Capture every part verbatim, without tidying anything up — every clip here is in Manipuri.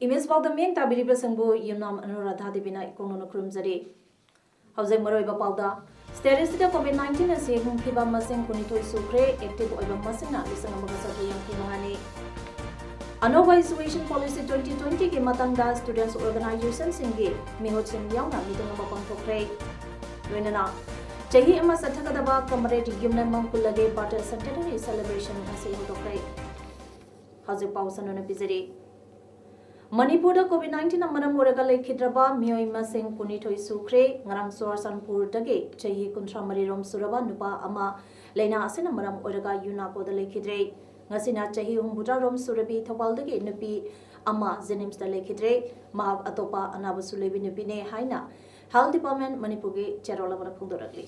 ꯏꯃꯦꯖ ꯄꯥꯎꯗ ꯃꯤꯠꯌꯦꯡ ꯇꯥꯕꯤꯔꯤꯕꯁꯤꯡꯕꯨ ꯌꯨꯝꯅꯥꯝ ꯑꯅꯨꯔꯥꯙꯥ ꯗꯦꯕꯤꯅ ꯏꯀꯣꯛꯅꯅ ꯈꯨꯔꯨꯝꯖꯔꯤ꯫ ꯍꯧꯖꯤꯛ ꯃꯔꯨꯑꯣꯏꯕ ꯄꯥꯎꯗ, ꯁ꯭ꯇꯦꯠ ꯑꯁꯤꯗ ꯀꯣꯚꯤꯗ ꯅꯥꯏꯟꯇꯤꯟ ꯑꯁꯤ ꯍꯤꯡꯈꯤꯕ ꯃꯁꯤꯡ ꯀꯨꯟꯅꯤꯊꯣꯏ ꯁꯨꯈ꯭ꯔꯦ, ꯑꯦꯛꯇꯤꯚ ꯑꯣꯏꯕ ꯃꯁꯤꯡꯅ ꯂꯤꯁꯤꯡ ꯑꯃꯒ ꯆꯥꯇ꯭ꯔꯨꯛ ꯌꯥꯡꯈꯩ ꯃꯉꯥꯅꯤ꯫ ꯑꯅꯧꯕ ꯏꯖꯨꯀꯦꯁꯟ ꯄꯣꯂꯤꯁꯤ ꯇ꯭ꯋꯦꯟꯇꯤ ꯇ꯭ꯋꯦꯟꯇꯤꯒꯤ ꯃꯇꯥꯡꯗ ꯁ꯭ꯇꯨꯗꯦꯟꯠꯁ ꯑꯣꯔꯒꯅꯥꯏꯖꯦꯁꯟꯁꯤꯡꯒꯤ ꯃꯤꯍꯨꯠꯁꯤꯡ ꯌꯥꯎꯅ ꯃꯤꯇꯤꯡ ꯑꯃ ꯄꯥꯡꯊꯣꯛꯈ꯭ꯔꯦ꯫ ꯂꯣꯏꯅꯅ ꯆꯍꯤ ꯑꯃ ꯆꯠꯊꯒꯗꯕ ꯀꯃꯔꯦꯗ ꯌꯨꯝꯅꯥꯝ ꯃꯪꯀꯨꯂꯥꯒꯤ ꯕꯥꯔꯊ ꯁꯦꯟꯇꯦꯅꯔꯤ ꯁꯦꯂꯦꯕ꯭ꯔꯦꯁꯟ ꯉꯁꯤ ꯍꯧꯗꯣꯛꯈ꯭ꯔꯦ꯫ ꯍꯧꯖꯤꯛ ꯄꯥꯎ ꯁꯟꯗꯣꯛꯅ ꯄꯤꯖꯔꯤ꯫ ꯃꯅꯤꯄꯨꯔꯗ ꯀꯣꯚꯤꯗ ꯅꯥꯏꯟꯇꯤꯟꯅ ꯃꯔꯝ ꯑꯣꯏꯔꯒ ꯂꯩꯈꯤꯗ꯭ꯔꯕ ꯃꯤꯑꯣꯏ ꯃꯁꯤꯡ ꯀꯨꯟꯅꯤꯊꯣꯏ ꯁꯨꯈ꯭ꯔꯦ꯫ ꯉꯔꯥꯡ ꯆꯨꯔꯥꯆꯥꯟꯄꯨꯔꯗꯒꯤ ꯆꯍꯤ ꯀꯨꯟꯊ꯭ꯔꯥ ꯃꯔꯤ ꯔꯣꯝ ꯁꯨꯔꯕ ꯅꯨꯄꯥ ꯑꯃ ꯂꯥꯏꯅꯥ ꯑꯁꯤꯅ ꯃꯔꯝ ꯑꯣꯏꯔꯒ ꯌꯨꯅꯥꯀꯣꯗ ꯂꯩꯈꯤꯗ꯭ꯔꯦ꯫ ꯉꯁꯤꯅ ꯆꯍꯤ ꯍꯨꯝꯐꯨꯇꯔꯥ ꯔꯣꯝ ꯁꯨꯔꯕꯤ ꯊꯧꯕꯥꯜꯗꯒꯤ ꯅꯨꯄꯤ ꯑꯃ ꯖꯦꯅꯤꯝꯁꯇ ꯂꯩꯈꯤꯗ꯭ꯔꯦ꯫ ꯃꯍꯥꯛ ꯑꯇꯣꯞꯄ ꯑꯅꯥꯕꯁꯨ ꯂꯩꯕꯤ ꯅꯨꯄꯤꯅꯦ ꯍꯥꯏꯅ ꯍꯦꯜꯊ ꯗꯤꯄꯥꯔꯠꯃꯦꯟꯠ ꯃꯅꯤꯄꯨꯔꯒꯤ ꯆꯦꯔꯣꯜ ꯑꯃꯅ ꯐꯣꯡꯗꯣꯔꯛꯂꯤ꯫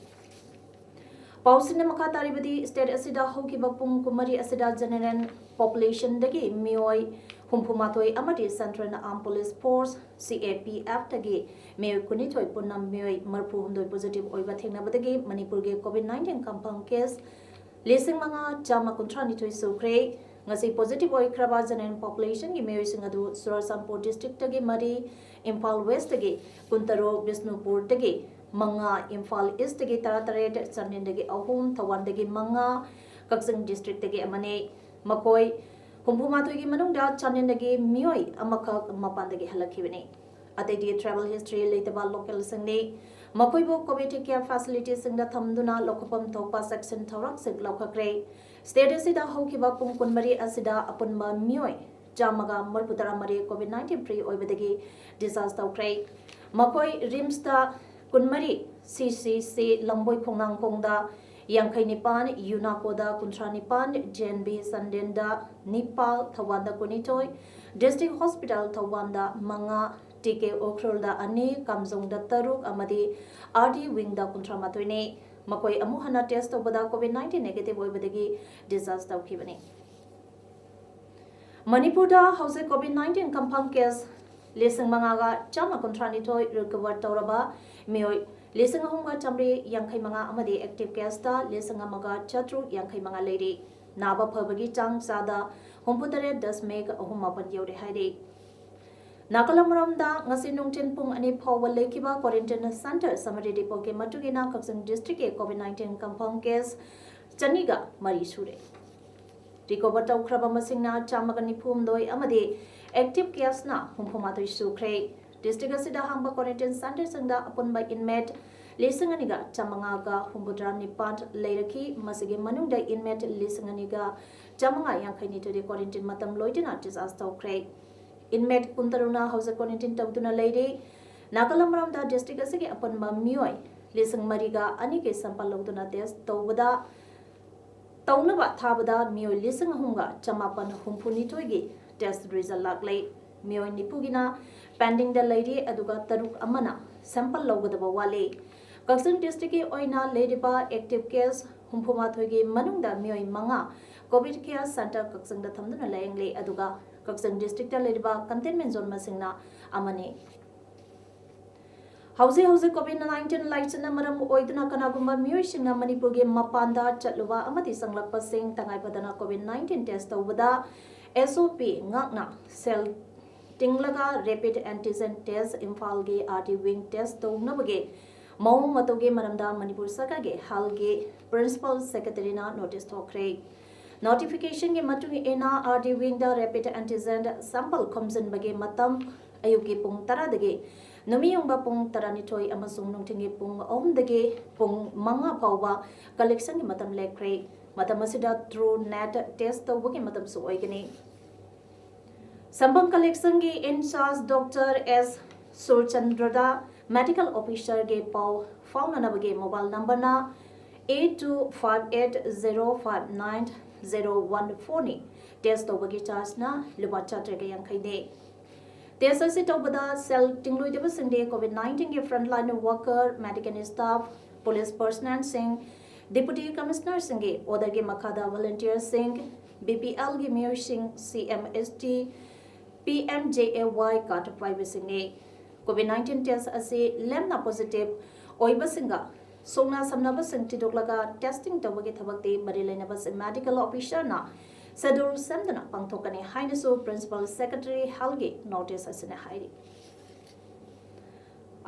ꯄꯥꯎꯁꯤꯡꯅ ꯃꯈꯥ ꯇꯥꯔꯤꯕꯗꯤ, ꯁ꯭ꯇꯦꯠ ꯑꯁꯤꯗ ꯍꯧꯈꯤꯕ ꯄꯨꯡ ꯀꯨꯟꯃꯔꯤ ꯑꯁꯤꯗ ꯖꯦꯅꯦꯔꯦꯜ ꯄꯣꯄꯨꯂꯦꯁꯟꯗꯒꯤ ꯃꯤꯑꯣꯏ ꯍꯨꯝꯐꯨꯃꯥꯊꯣꯏ ꯑꯃꯗꯤ ꯁꯦꯟꯇ꯭ꯔꯦꯜ ꯑꯥꯔꯝ ꯄꯨꯂꯤꯁ ꯐꯣꯔꯁ, ꯁꯤ ꯑꯦ ꯄꯤ ꯑꯦꯐꯇꯒꯤ ꯃꯤꯑꯣꯏ ꯀꯨꯟꯅꯤꯊꯣꯏ, ꯄꯨꯟꯅ ꯃꯤꯑꯣꯏ ꯃꯔꯤꯐꯨꯍꯨꯝꯗꯣꯏ ꯄꯣꯖꯤꯇꯤꯚ ꯑꯣꯏꯕ ꯊꯦꯡꯅꯕꯗꯒꯤ ꯃꯅꯤꯄꯨꯔꯒꯤ ꯀꯣꯚꯤꯗ ꯅꯥꯏꯟꯇꯤꯟ ꯀꯟꯐꯥꯔꯝ ꯀꯦꯁ ꯂꯤꯁꯤꯡ ꯃꯉꯥ ꯆꯥꯝꯃ ꯀꯨꯟꯊ꯭ꯔꯥꯅꯤꯊꯣꯏ ꯁꯨꯈ꯭ꯔꯦ꯫ ꯉꯁꯤ ꯄꯣꯖꯤꯇꯤꯚ ꯑꯣꯏꯈ꯭ꯔꯕ ꯖꯦꯅꯦꯔꯦꯜ ꯄꯣꯄꯨꯂꯦꯁꯟꯒꯤ ꯃꯤꯑꯣꯏꯁꯤꯡ ꯑꯗꯨ ꯆꯨꯔꯥꯆꯥꯟꯄꯨꯔ ꯗꯤꯁꯇ꯭ꯔꯤꯛꯇꯒꯤ ꯃꯔꯤ, ꯏꯝꯐꯥꯜ ꯋꯦꯁꯇꯒꯤ ꯀꯨꯟꯇꯔꯨꯛ, ꯕꯤꯁꯅꯨꯄꯨꯔꯗꯒꯤ ꯃꯉꯥ, ꯏꯝꯐꯥꯜ ꯏꯁꯇꯒꯤ ꯇꯔꯥꯇꯔꯦꯠ, ꯆꯥꯟꯗꯦꯜꯗꯒꯤ ꯑꯍꯨꯝ, ꯊꯧꯕꯥꯜꯗꯒꯤ ꯃꯉꯥ, ꯀꯛꯆꯤꯡ ꯗꯤꯁꯇ꯭ꯔꯤꯛꯇꯒꯤ ꯑꯃꯅꯤ꯫ ꯃꯈꯣꯏ ꯍꯨꯝꯐꯨꯃꯥꯊꯣꯏꯒꯤ ꯃꯅꯨꯡꯗ ꯆꯥꯟꯗꯦꯜꯗꯒꯤ ꯃꯤꯑꯣꯏ ꯑꯃꯈꯛ ꯃꯄꯥꯟꯗꯒꯤ ꯍꯜꯂꯛꯈꯤꯕꯅꯤ꯫ ꯑꯇꯩꯗꯤ ꯇ꯭ꯔꯥꯏꯕꯦꯜ ꯍꯤꯁꯇ꯭ꯔꯤ ꯂꯩꯇꯕ ꯂꯣꯀꯦꯜꯁꯤꯡꯅꯤ꯫ ꯃꯈꯣꯏꯕꯨ ꯀꯣꯚꯤꯗ ꯀꯦꯌꯔ ꯐꯦꯁꯤꯂꯤꯇꯤꯁꯤꯡꯗ ꯊꯝꯗꯨꯅ ꯂꯧꯈꯠꯐꯝ ꯊꯣꯛꯄ ꯆꯦꯛꯁꯤꯟ ꯊꯧꯔꯥꯡꯁꯤꯡ ꯂꯧꯈꯠꯈ꯭ꯔꯦ꯫ ꯁ꯭ꯇꯦꯠ ꯑꯁꯤꯗ ꯍꯧꯈꯤꯕ ꯄꯨꯡ ꯀꯨꯟꯃꯔꯤ ꯑꯁꯤꯗ ꯑꯄꯨꯟꯕ ꯃꯤꯑꯣꯏ ꯆꯥꯝꯃꯒ ꯃꯔꯤꯐꯨꯇꯔꯥ ꯃꯔꯤ ꯀꯣꯚꯤꯗ ꯅꯥꯏꯟꯇꯤꯟ ꯐ꯭ꯔꯤ ꯑꯣꯏꯕꯗꯒꯤ ꯗꯤꯁꯆꯥꯔꯖ ꯇꯧꯈ꯭ꯔꯦ꯫ ꯃꯈꯣꯏ ꯔꯤꯝꯁꯇ ꯀꯨꯟꯃꯔꯤ, ꯁꯤ ꯁꯤ ꯁꯤ ꯂꯝꯕꯣꯏ ꯈꯣꯡꯅꯥꯡꯈꯣꯡꯗ ꯌꯥꯡꯈꯩ ꯅꯤꯄꯥꯟ, ꯌꯨꯅꯥꯀꯣꯗ ꯀꯨꯟꯊ꯭ꯔꯥ ꯅꯤꯄꯥꯟ, ꯖꯦ ꯑꯦꯟ ꯕꯤ ꯁꯟꯗꯦꯟꯗ ꯅꯤꯄꯥꯜ, ꯊꯧꯕꯥꯜꯗ ꯀꯨꯟꯅꯤꯊꯣꯏ, ꯗꯤꯁꯇ꯭ꯔꯤꯛ ꯍꯣꯁꯄꯤꯇꯥꯜ ꯊꯧꯕꯥꯜꯗ ꯃꯉꯥ, ꯇꯤ ꯀꯦ ꯎꯈ꯭ꯔꯨꯜꯗ ꯑꯅꯤ, ꯀꯥꯝꯖꯣꯡꯗ ꯇꯔꯨꯛ ꯑꯃꯗꯤ ꯑꯥꯔ ꯗꯤ ꯋꯤꯡꯗ ꯀꯨꯟꯊ꯭ꯔꯥ ꯃꯥꯊꯣꯏꯅꯤ꯫ ꯃꯈꯣꯏ ꯑꯃꯨꯛ ꯍꯟꯅ ꯇꯦꯁ ꯇꯧꯕꯗ ꯀꯣꯚꯤꯗ ꯅꯥꯏꯟꯇꯤꯟ ꯅꯦꯒꯦꯇꯤꯚ ꯑꯣꯏꯕꯗꯒꯤ ꯗꯤꯁꯆꯥꯔꯖ ꯇꯧꯈꯤꯕꯅꯤ꯫ ꯃꯅꯤꯄꯨꯔꯗ ꯍꯧꯖꯤꯛ ꯀꯣꯚꯤꯗ ꯅꯥꯏꯟꯇꯤꯟ ꯀꯟꯐꯥꯔꯝ ꯀꯦꯁ ꯂꯤꯁꯤꯡ ꯃꯉꯥꯒ ꯆꯥꯝꯃ ꯀꯨꯟꯊ꯭ꯔꯥ ꯅꯤꯊꯣꯏ, ꯔꯤꯀꯣꯚꯔ ꯇꯧꯔꯕ ꯃꯤꯑꯣꯏ ꯂꯤꯁꯤꯡ ꯑꯍꯨꯝꯒ ꯆꯥꯃꯔꯤ ꯌꯥꯡꯈꯩ ꯃꯉꯥ ꯑꯃꯗꯤ ꯑꯦꯛꯇꯤꯚ ꯀꯦꯁꯇ ꯂꯤꯁꯤꯡ ꯑꯃꯒ ꯆꯥꯇ꯭ꯔꯨꯛ ꯌꯥꯡꯈꯩ ꯃꯉꯥ ꯂꯩꯔꯤ꯫ ꯅꯥꯕ ꯐꯕꯒꯤ ꯆꯥꯡ ꯆꯥꯗ ꯍꯨꯝꯐꯨ ꯇꯔꯦꯠ ꯗꯁꯃꯤꯛ ꯑꯍꯨꯝ ꯃꯥꯄꯟ ꯌꯧꯔꯦ ꯍꯥꯏꯔꯤ꯫ ꯅꯥꯀꯜ ꯑꯃꯔꯣꯝꯗ ꯉꯁꯤ ꯅꯨꯡꯊꯤꯜ ꯄꯨꯡ ꯑꯅꯤ ꯐꯥꯎꯕ ꯂꯩꯈꯤꯕ ꯀ꯭ꯋꯥꯔꯦꯟꯇꯤꯟ ꯁꯦꯟꯇꯔ ꯁꯃꯔꯤ ꯔꯤꯄꯣꯔꯠꯀꯤ ꯃꯇꯨꯡ ꯏꯟꯅ ꯀꯛꯆꯤꯡ ꯗꯤꯁꯇ꯭ꯔꯤꯛꯀꯤ ꯀꯣꯚꯤꯗ ꯅꯥꯏꯟꯇꯤꯟ ꯀꯟꯐꯥꯔꯝ ꯀꯦꯁ ꯆꯅꯤꯒ ꯃꯔꯤ ꯁꯨꯔꯦ꯫ ꯔꯤꯀꯣꯚꯔ ꯇꯧꯈ꯭ꯔꯕ ꯃꯁꯤꯡꯅ ꯆꯥꯝꯃꯒ ꯅꯤꯐꯨ ꯍꯨꯝꯗꯣꯏ ꯑꯃꯗꯤ ꯑꯦꯛꯇꯤꯚ ꯀꯦꯁꯅ ꯍꯨꯝꯐꯨ ꯃꯥꯊꯣꯏ ꯁꯨꯈ꯭ꯔꯦ꯫ ꯗꯤꯁꯇ꯭ꯔꯤꯛ ꯑꯁꯤꯗ ꯍꯥꯡꯕ ꯀ꯭ꯋꯥꯔꯦꯟꯇꯤꯟ ꯁꯦꯟꯇꯔꯁꯤꯡꯗ ꯑꯄꯨꯟꯕ ꯏꯟꯃꯦꯠ ꯂꯤꯁꯤꯡ ꯑꯅꯤꯒ ꯆꯥꯝꯃꯉꯥꯒ ꯍꯨꯝꯐꯨꯇꯔꯥ ꯅꯤꯄꯥꯟ ꯂꯩꯔꯛꯈꯤ꯫ ꯃꯁꯤꯒꯤ ꯃꯅꯨꯡꯗ ꯏꯟꯃꯦꯠ ꯂꯤꯁꯤꯡ ꯑꯅꯤꯒ ꯆꯥꯝꯃꯉꯥ ꯌꯥꯡꯈꯩ ꯅꯤꯊꯣꯏꯗꯤ ꯀ꯭ꯋꯥꯔꯦꯟꯇꯤꯟ ꯃꯇꯝ ꯂꯣꯏꯗꯨꯅ ꯗꯤꯁꯆꯥꯔꯖ ꯇꯧꯈ꯭ꯔꯦ꯫ ꯏꯟꯃꯦꯠ ꯀꯨꯟꯇꯔꯨꯛꯅ ꯍꯧꯖꯤꯛ ꯀ꯭ꯋꯥꯔꯦꯟꯇꯤꯟ ꯇꯧꯗꯨꯅ ꯂꯩꯔꯤ꯫ ꯅꯥꯀꯜ ꯑꯃꯔꯣꯝꯗ ꯗꯤꯁꯇ꯭ꯔꯤꯛ ꯑꯁꯤꯒꯤ ꯑꯄꯨꯟꯕ ꯃꯤꯑꯣꯏ ꯂꯤꯁꯤꯡ ꯃꯔꯤꯒ ꯑꯅꯤꯒꯤ ꯁꯦꯝꯄꯜ ꯂꯧꯗꯨꯅ ꯇꯦꯁ ꯇꯧꯕꯗ, ꯇꯧꯅꯕ ꯊꯥꯕꯗ ꯃꯤꯑꯣꯏ ꯂꯤꯁꯤꯡ ꯑꯍꯨꯝꯒ ꯆꯃꯥꯄꯟ ꯍꯨꯝꯐꯨ ꯅꯤꯊꯣꯏꯒꯤ ꯇꯦꯁ ꯔꯤꯖꯜ ꯂꯥꯛꯂꯦ꯫ ꯃꯤꯑꯣꯏ ꯅꯤꯐꯨꯒꯤꯅ ꯄꯦꯟꯗꯤꯡꯗ ꯂꯩꯔꯤ, ꯑꯗꯨꯒ ꯇꯔꯨꯛ ꯑꯃꯅ ꯁꯦꯝꯄꯜ ꯂꯧꯒꯗꯕ ꯋꯥꯠꯂꯤ꯫ ꯀꯛꯆꯤꯡ ꯗꯤꯁꯇ꯭ꯔꯤꯛꯀꯤ ꯑꯣꯏꯅ ꯂꯩꯔꯤꯕ ꯑꯦꯛꯇꯤꯚ ꯀꯦꯁ ꯍꯨꯝꯐꯨ ꯃꯥꯊꯣꯏꯒꯤ ꯃꯅꯨꯡꯗ ꯃꯤꯑꯣꯏ ꯃꯉꯥ ꯀꯣꯚꯤꯗ ꯀꯦꯌꯔ ꯁꯦꯟꯇꯔ ꯀꯛꯆꯤꯡꯗ ꯊꯝꯗꯨꯅ ꯂꯥꯌꯦꯡꯂꯤ, ꯑꯗꯨꯒ ꯀꯛꯆꯤꯡ ꯗꯤꯁꯇ꯭ꯔꯤꯛꯇ ꯂꯩꯔꯤꯕ ꯀꯟꯇꯦꯟꯃꯦꯟ ꯖꯣꯟ ꯃꯁꯤꯡꯅ ꯑꯃꯅꯤ꯫ ꯍꯧꯖꯤꯛ ꯍꯧꯖꯤꯛ ꯀꯣꯚꯤꯗ ꯅꯥꯏꯟꯇꯤꯟ ꯂꯥꯏꯆꯠꯅ ꯃꯔꯝ ꯑꯣꯏꯗꯨꯅ ꯀꯅꯥꯒꯨꯝꯕ ꯃꯤꯑꯣꯏꯁꯤꯡꯅ ꯃꯅꯤꯄꯨꯔꯒꯤ ꯃꯄꯥꯟꯗ ꯆꯠꯂꯨꯕ ꯑꯃꯗꯤ ꯆꯪꯂꯛꯄꯁꯤꯡ ꯇꯉꯥꯏ ꯐꯗꯅ ꯀꯣꯚꯤꯗ ꯅꯥꯏꯟꯇꯤꯟ ꯇꯦꯁ ꯇꯧꯕꯗ ꯑꯦꯁ ꯑꯣ ꯄꯤ ꯉꯥꯛꯅ ꯁꯦꯜ ꯇꯤꯡꯂꯒ ꯔꯦꯄꯤꯗ ꯑꯦꯟꯇꯤꯖꯦꯟ ꯇꯦꯁ ꯏꯝꯐꯥꯜꯒꯤ ꯑꯥꯔ ꯗꯤ ꯋꯤꯡ ꯇꯦꯁ ꯇꯧꯅꯕꯒꯤ ꯃꯑꯣꯡ ꯃꯇꯧꯒꯤ ꯃꯔꯝꯗ ꯃꯅꯤꯄꯨꯔ ꯁꯔꯀꯥꯔꯒꯤ ꯍꯦꯜꯊꯀꯤ ꯄ꯭ꯔꯤꯟꯁꯤꯄꯥꯜ ꯁꯦꯀ꯭ꯔꯦꯇꯔꯤꯅ ꯅꯣꯇꯤꯁ ꯊꯣꯛꯈ꯭ꯔꯦ꯫ ꯅꯣꯇꯤꯐꯤꯀꯦꯁꯟꯒꯤ ꯃꯇꯨꯡ ꯏꯟꯅ ꯑꯥꯔ ꯗꯤ ꯋꯤꯡꯗ ꯔꯦꯄꯤꯗ ꯑꯦꯟꯇꯤꯖꯦꯟ ꯁꯦꯝꯄꯜ ꯈꯣꯝꯖꯤꯟꯕꯒꯤ ꯃꯇꯝ ꯑꯌꯨꯛꯀꯤ ꯄꯨꯡ ꯇꯔꯥꯗꯒꯤ ꯅꯨꯃꯤꯠꯌꯨꯡꯕ ꯄꯨꯡ ꯇꯔꯥꯅꯤꯊꯣꯏ ꯑꯃꯁꯨꯡ ꯅꯨꯡꯊꯤꯜꯒꯤ ꯄꯨꯡ ꯑꯍꯨꯝꯗꯒꯤ ꯄꯨꯡ ꯃꯉꯥ ꯐꯥꯎꯕ ꯀꯂꯦꯛꯁꯟꯒꯤ ꯃꯇꯝ ꯂꯦꯞꯈ꯭ꯔꯦ꯫ ꯃꯇꯝ ꯑꯁꯤꯗ ꯇ꯭ꯔꯨ ꯅꯦꯠ ꯇꯦꯁ ꯇꯧꯕꯒꯤ ꯃꯇꯝꯁꯨ ꯑꯣꯏꯒꯅꯤ꯫ ꯁꯦꯝꯄꯜ ꯀꯂꯦꯛꯁꯟꯒꯤ ꯏꯟꯆꯥꯔꯖ ꯗꯣꯛꯇꯔ ꯑꯦꯁ ꯁꯨꯔꯆꯟꯗ꯭ꯔꯗ ꯃꯦꯗꯤꯀꯦꯜ ꯑꯣꯐꯤꯁꯔꯒꯤ ꯄꯥꯎ ꯐꯥꯎꯅꯅꯕꯒꯤ ꯃꯣꯕꯥꯏꯜ ꯅꯝꯕꯔꯅ eight two five eight zero five nine zero one four ꯅꯤ꯫ Test ꯇꯧꯕꯒꯤ chargeꯅ ꯂꯨꯄꯥ ꯆꯥꯇꯔꯦꯠꯀ ꯌꯥꯡꯈꯩꯅꯤ꯫ Test ꯑꯁꯤ ꯇꯧꯕꯗ ꯁꯦꯜ ꯇꯤꯡꯂꯣꯏꯗꯕꯁꯤꯡꯗꯤ COVID nineteenꯒꯤ frontline worker, medical staff, police personnelꯁꯤꯡ, deputy commissionerꯁꯤꯡꯒꯤ orderꯒꯤ ꯃꯈꯥꯗ volunteerꯁꯤꯡ, BPLꯒꯤ ꯃꯤꯑꯣꯏꯁꯤꯡ, CMHT, PMJAY card ꯄꯥꯏꯕꯁꯤꯡꯅꯤ꯫ COVID nineteen test ꯑꯁꯤ ꯂꯦꯝꯅ positive ꯑꯣꯏꯕꯁꯤꯡꯒ ꯁꯣꯛꯅ ꯁꯝꯅꯕꯁꯤꯡ ꯊꯤꯗꯣꯛꯂꯒ testing ꯇꯧꯕꯒꯤ ꯊꯕꯛꯇꯤ ꯃꯔꯤ ꯂꯩꯅꯕꯁꯤꯡ medical officerꯅ schedule ꯁꯦꯝꯗꯨꯅ ꯄꯥꯡꯊꯣꯛꯀꯅꯤ ꯍꯥꯏꯅꯁꯨ Principal Secretary Healthꯀꯤ notice ꯑꯁꯤꯅ ꯍꯥꯏꯔꯤ꯫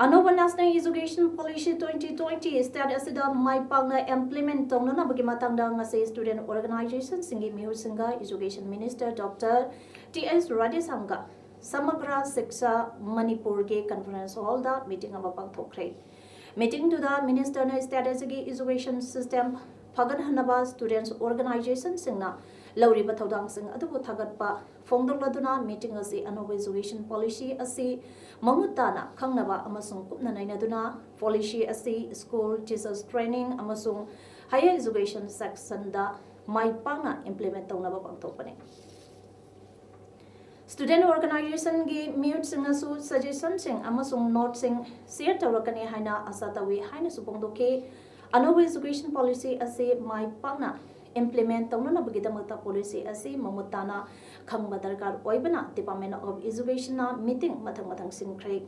ꯑꯅꯧꯕ National Education Policy twenty twenty state ꯑꯁꯤꯗ ꯃꯥꯏ ꯄꯥꯛꯅ implement ꯇꯧꯅꯅꯕꯒꯤ ꯃꯇꯥꯡꯗ ꯉꯁꯤ student organizationꯁꯤꯡꯒꯤ ꯃꯤꯍꯨꯠꯁꯤꯡꯒ Education Minister Doctor T S Radheshyamꯒ Samagra Shiksha Manipurꯒꯤ conference hallꯗ meeting ꯑꯃ ꯄꯥꯡꯊꯣꯛꯈ꯭ꯔꯦ꯫ Meetingꯗꯨꯗ ministerꯅ state ꯑꯁꯤꯒꯤ education system ꯐꯒꯠꯍꯟꯅꯕ students organizationꯁꯤꯡꯅ ꯂꯧꯔꯤꯕ ꯊꯧꯗꯥꯡꯁꯤꯡ ꯑꯗꯨꯕꯨ ꯊꯥꯒꯠꯄ ꯐꯣꯡꯗꯣꯛꯂꯗꯨꯅ meeting ꯑꯁꯤ ꯑꯅꯧꯕ education policy ꯑꯁꯤ ꯃꯃꯨꯠ ꯇꯥꯅ ꯈꯪꯅꯕ ꯑꯃꯁꯨꯡ ꯀꯨꯞꯅ ꯅꯩꯅꯗꯨꯅ policy ꯑꯁꯤ school, teachers training ꯑꯃꯁꯨꯡ higher education sectionꯗ ꯃꯥꯏ ꯄꯥꯛꯅ implement ꯇꯧꯅꯕ ꯄꯥꯡꯊꯣꯛꯄꯅꯤ꯫ Student organizationꯒꯤ ꯃꯤꯍꯨꯠꯁꯤꯡꯅꯁꯨ suggestionꯁꯤꯡ ꯑꯃꯁꯨꯡ noteꯁꯤꯡ share ꯇꯧꯔꯛꯀꯅꯤ ꯍꯥꯏꯅ ꯑꯥꯁꯥ ꯇꯧꯏ ꯍꯥꯏꯅꯁꯨ ꯐꯣꯡꯗꯣꯛꯈꯤ꯫ ꯑꯅꯧꯕ education policy ꯑꯁꯤ ꯃꯥꯏ ꯄꯥꯛꯅ implement ꯇꯧꯅꯅꯕꯒꯤꯗꯃꯛꯇ policy ꯑꯁꯤ ꯃꯃꯨꯠ ꯇꯥꯅ ꯈꯪꯕ ꯗꯔꯀꯥꯔ ꯑꯣꯏꯕꯅ Department of Educationꯅ meeting ꯃꯊꯪ ꯃꯊꯪ ꯁꯤꯟꯈ꯭ꯔꯦ꯫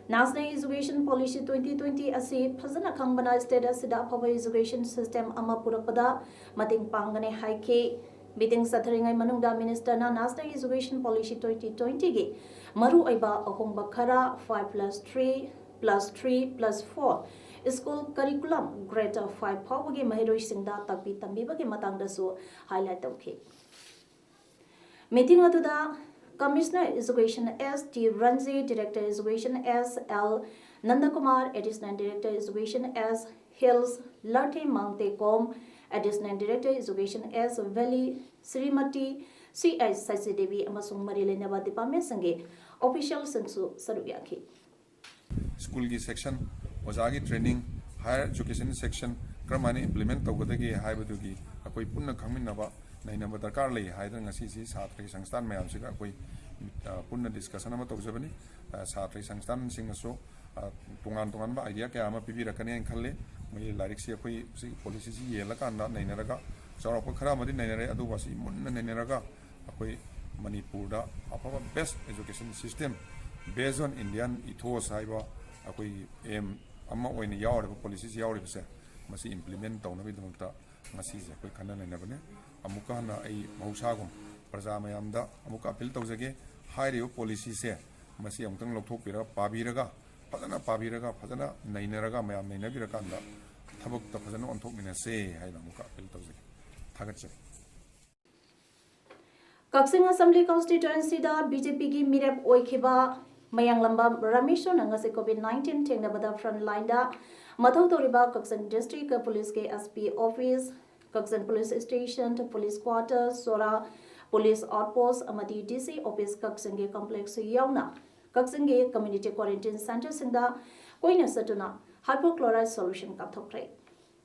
National Education Policy twenty twenty ꯑꯁꯤ ꯐꯖꯅ ꯈꯪꯕꯅ state ꯑꯁꯤꯗ ꯑꯐꯕ education system ꯑꯃ ꯄꯨꯔꯛꯄꯗ ꯃꯇꯦꯡ ꯄꯥꯡꯒꯅꯤ ꯍꯥꯏꯈꯤ꯫ Meeting ꯆꯠꯊꯔꯤꯉꯩ ꯃꯅꯨꯡꯗ ministerꯅ National Education Policy twenty twentyꯒꯤ ꯃꯔꯨꯑꯣꯏꯕ ꯑꯍꯣꯡꯕ ꯈꯔ, five plus three plus three plus four, school curriculum grade five ꯐꯥꯎꯕꯒꯤ ꯃꯍꯩꯔꯣꯏꯁꯤꯡꯗ ꯇꯥꯛꯄꯤ ꯇꯝꯕꯤꯕꯒꯤ ꯃꯇꯥꯡꯗꯁꯨ highlight ꯇꯧꯈꯤ꯫ Meeting ꯑꯗꯨꯗ Commissioner Education S T Ranjit, Director Education S L Nandakumar, Additional Director Education S Hills Lalthemang Tekom, Additional Director Education S Valley Srimati C H Sasidevi ꯑꯃꯁꯨꯡ ꯃꯔꯤ ꯂꯩꯅꯕ departmentꯁꯤꯡꯒꯤ officialꯁꯤꯡꯁꯨ ꯁꯔꯨꯛ ꯌꯥꯈꯤ꯫ Schoolꯒꯤ section, ꯑꯣꯖꯥꯒꯤ training, higher education section, ꯀꯔꯝꯍꯥꯏꯅ implement ꯇꯧꯒꯗꯒꯦ ꯍꯥꯏꯕꯗꯨꯒꯤ ꯑꯩꯈꯣꯏ ꯄꯨꯟꯅ ꯈꯪꯃꯤꯟꯅꯕ, ꯅꯩꯅꯕ ꯗꯔꯀꯥꯔ ꯂꯩ ꯍꯥꯏꯗꯅ ꯉꯁꯤꯁꯤ ꯁꯥꯇ꯭ꯔꯒꯤ ꯁꯪꯁꯊꯥꯟ ꯃꯌꯥꯝꯁꯤꯒ ꯑꯩꯈꯣꯏ, ꯑ, ꯄꯨꯟꯅ discussion ꯑꯃ ꯇꯧꯖꯕꯅꯤ꯫ ꯑ, ꯁꯥꯇ꯭ꯔꯒꯤ ꯁꯪꯁꯊꯥꯟꯁꯤꯡꯅꯁꯨ, ꯑ, ꯇꯣꯉꯥꯟ ꯇꯣꯉꯥꯟꯕ idea ꯀꯌꯥ ꯑꯃ ꯄꯤꯕꯤꯔꯛꯀꯅꯤ ꯍꯥꯏꯅ ꯈꯜꯂꯤ꯫ ꯃꯣꯏꯒꯤ ꯂꯥꯏꯔꯤꯛꯁꯤ ꯑꯩꯈꯣꯏ ꯁꯤꯒꯤ policyꯁꯤ ꯌꯦꯜꯂꯀꯥꯟꯗ ꯅꯩꯅꯔꯒ, ꯆꯥꯎꯔꯥꯛꯄ ꯈꯔ ꯑꯃꯗꯤ ꯅꯩꯅꯔꯦ, ꯑꯗꯨꯕꯨ ꯑꯁꯤ ꯃꯨꯟꯅ ꯅꯩꯅꯔꯒ ꯑꯩꯈꯣꯏ ꯃꯅꯤꯄꯨꯔꯗ ꯑꯐꯕ best education system based on Indian ethos ꯍꯥꯏꯕ ꯑꯩꯈꯣꯏꯒꯤ aim ꯑꯃ ꯑꯣꯏꯅ ꯌꯥꯎꯔꯤꯕ policyꯁꯤ ꯌꯥꯎꯔꯤꯕꯁꯦ, ꯃꯁꯤ implement ꯇꯧꯅꯕꯒꯤꯗꯃꯛꯇ ꯉꯁꯤꯁꯦ ꯑꯩꯈꯣꯏ ꯈꯟꯅ ꯅꯩꯅꯕꯅꯦ꯫ ꯑꯃꯨꯛꯀ ꯍꯟꯅ ꯑꯩ ꯃꯍꯧꯁꯥꯒꯨꯝ ꯄ꯭ꯔꯖꯥ ꯃꯌꯥꯝꯗ ꯑꯃꯨꯛꯀ appeal ꯇꯧꯖꯒꯦ, ꯍꯥꯏꯔꯤꯕ policyꯁꯦ ꯃꯁꯤ ꯑꯃꯨꯛꯇꯪ ꯂꯧꯊꯣꯛꯄꯤꯔꯒ, ꯄꯥꯕꯤꯔꯒ, ꯐꯖꯅ ꯄꯥꯕꯤꯔꯒ, ꯐꯖꯅ ꯅꯩꯅꯔꯒ, ꯃꯌꯥꯝ ꯅꯩꯅꯕꯤꯔꯀꯥꯟꯗ ꯊꯕꯛꯇ ꯐꯖꯅ ꯑꯣꯟꯊꯣꯛꯃꯤꯟꯅꯁꯦ ꯍꯥꯏꯅ ꯑꯃꯨꯛꯀ appeal ꯇꯧꯖꯒꯦ꯫ ꯊꯥꯒꯠꯆꯔꯤ꯫ ꯀꯛꯆꯤꯡ Assembly Constituencyꯗ BJPꯒꯤ ꯃꯤꯔꯦꯞ ꯑꯣꯏꯈꯤꯕ ꯃꯌꯥꯡꯂꯝꯕꯝ ꯔꯥꯃꯦꯁꯣꯔꯅ ꯉꯁꯤ COVID nineteen ꯊꯦꯡꯅꯕꯗ front lineꯗ ꯃꯊꯧ ꯇꯧꯔꯤꯕ ꯀꯛꯆꯤꯡ District Policeꯀꯤ SP Office, ꯀꯛꯆꯤꯡ Police Station, Police Quarter, ꯁꯣꯔꯥ Police Outpost ꯑꯃꯗꯤ DC Office ꯀꯛꯆꯤꯡꯒꯤ complex ꯌꯥꯎꯅ ꯀꯛꯆꯤꯡꯒꯤ community quarantine centreꯁꯤꯡꯗ ꯀꯣꯏꯅ ꯆꯠꯇꯨꯅ hypochlorite solution ꯀꯥꯞꯊꯣꯛꯈ꯭ꯔꯦ꯫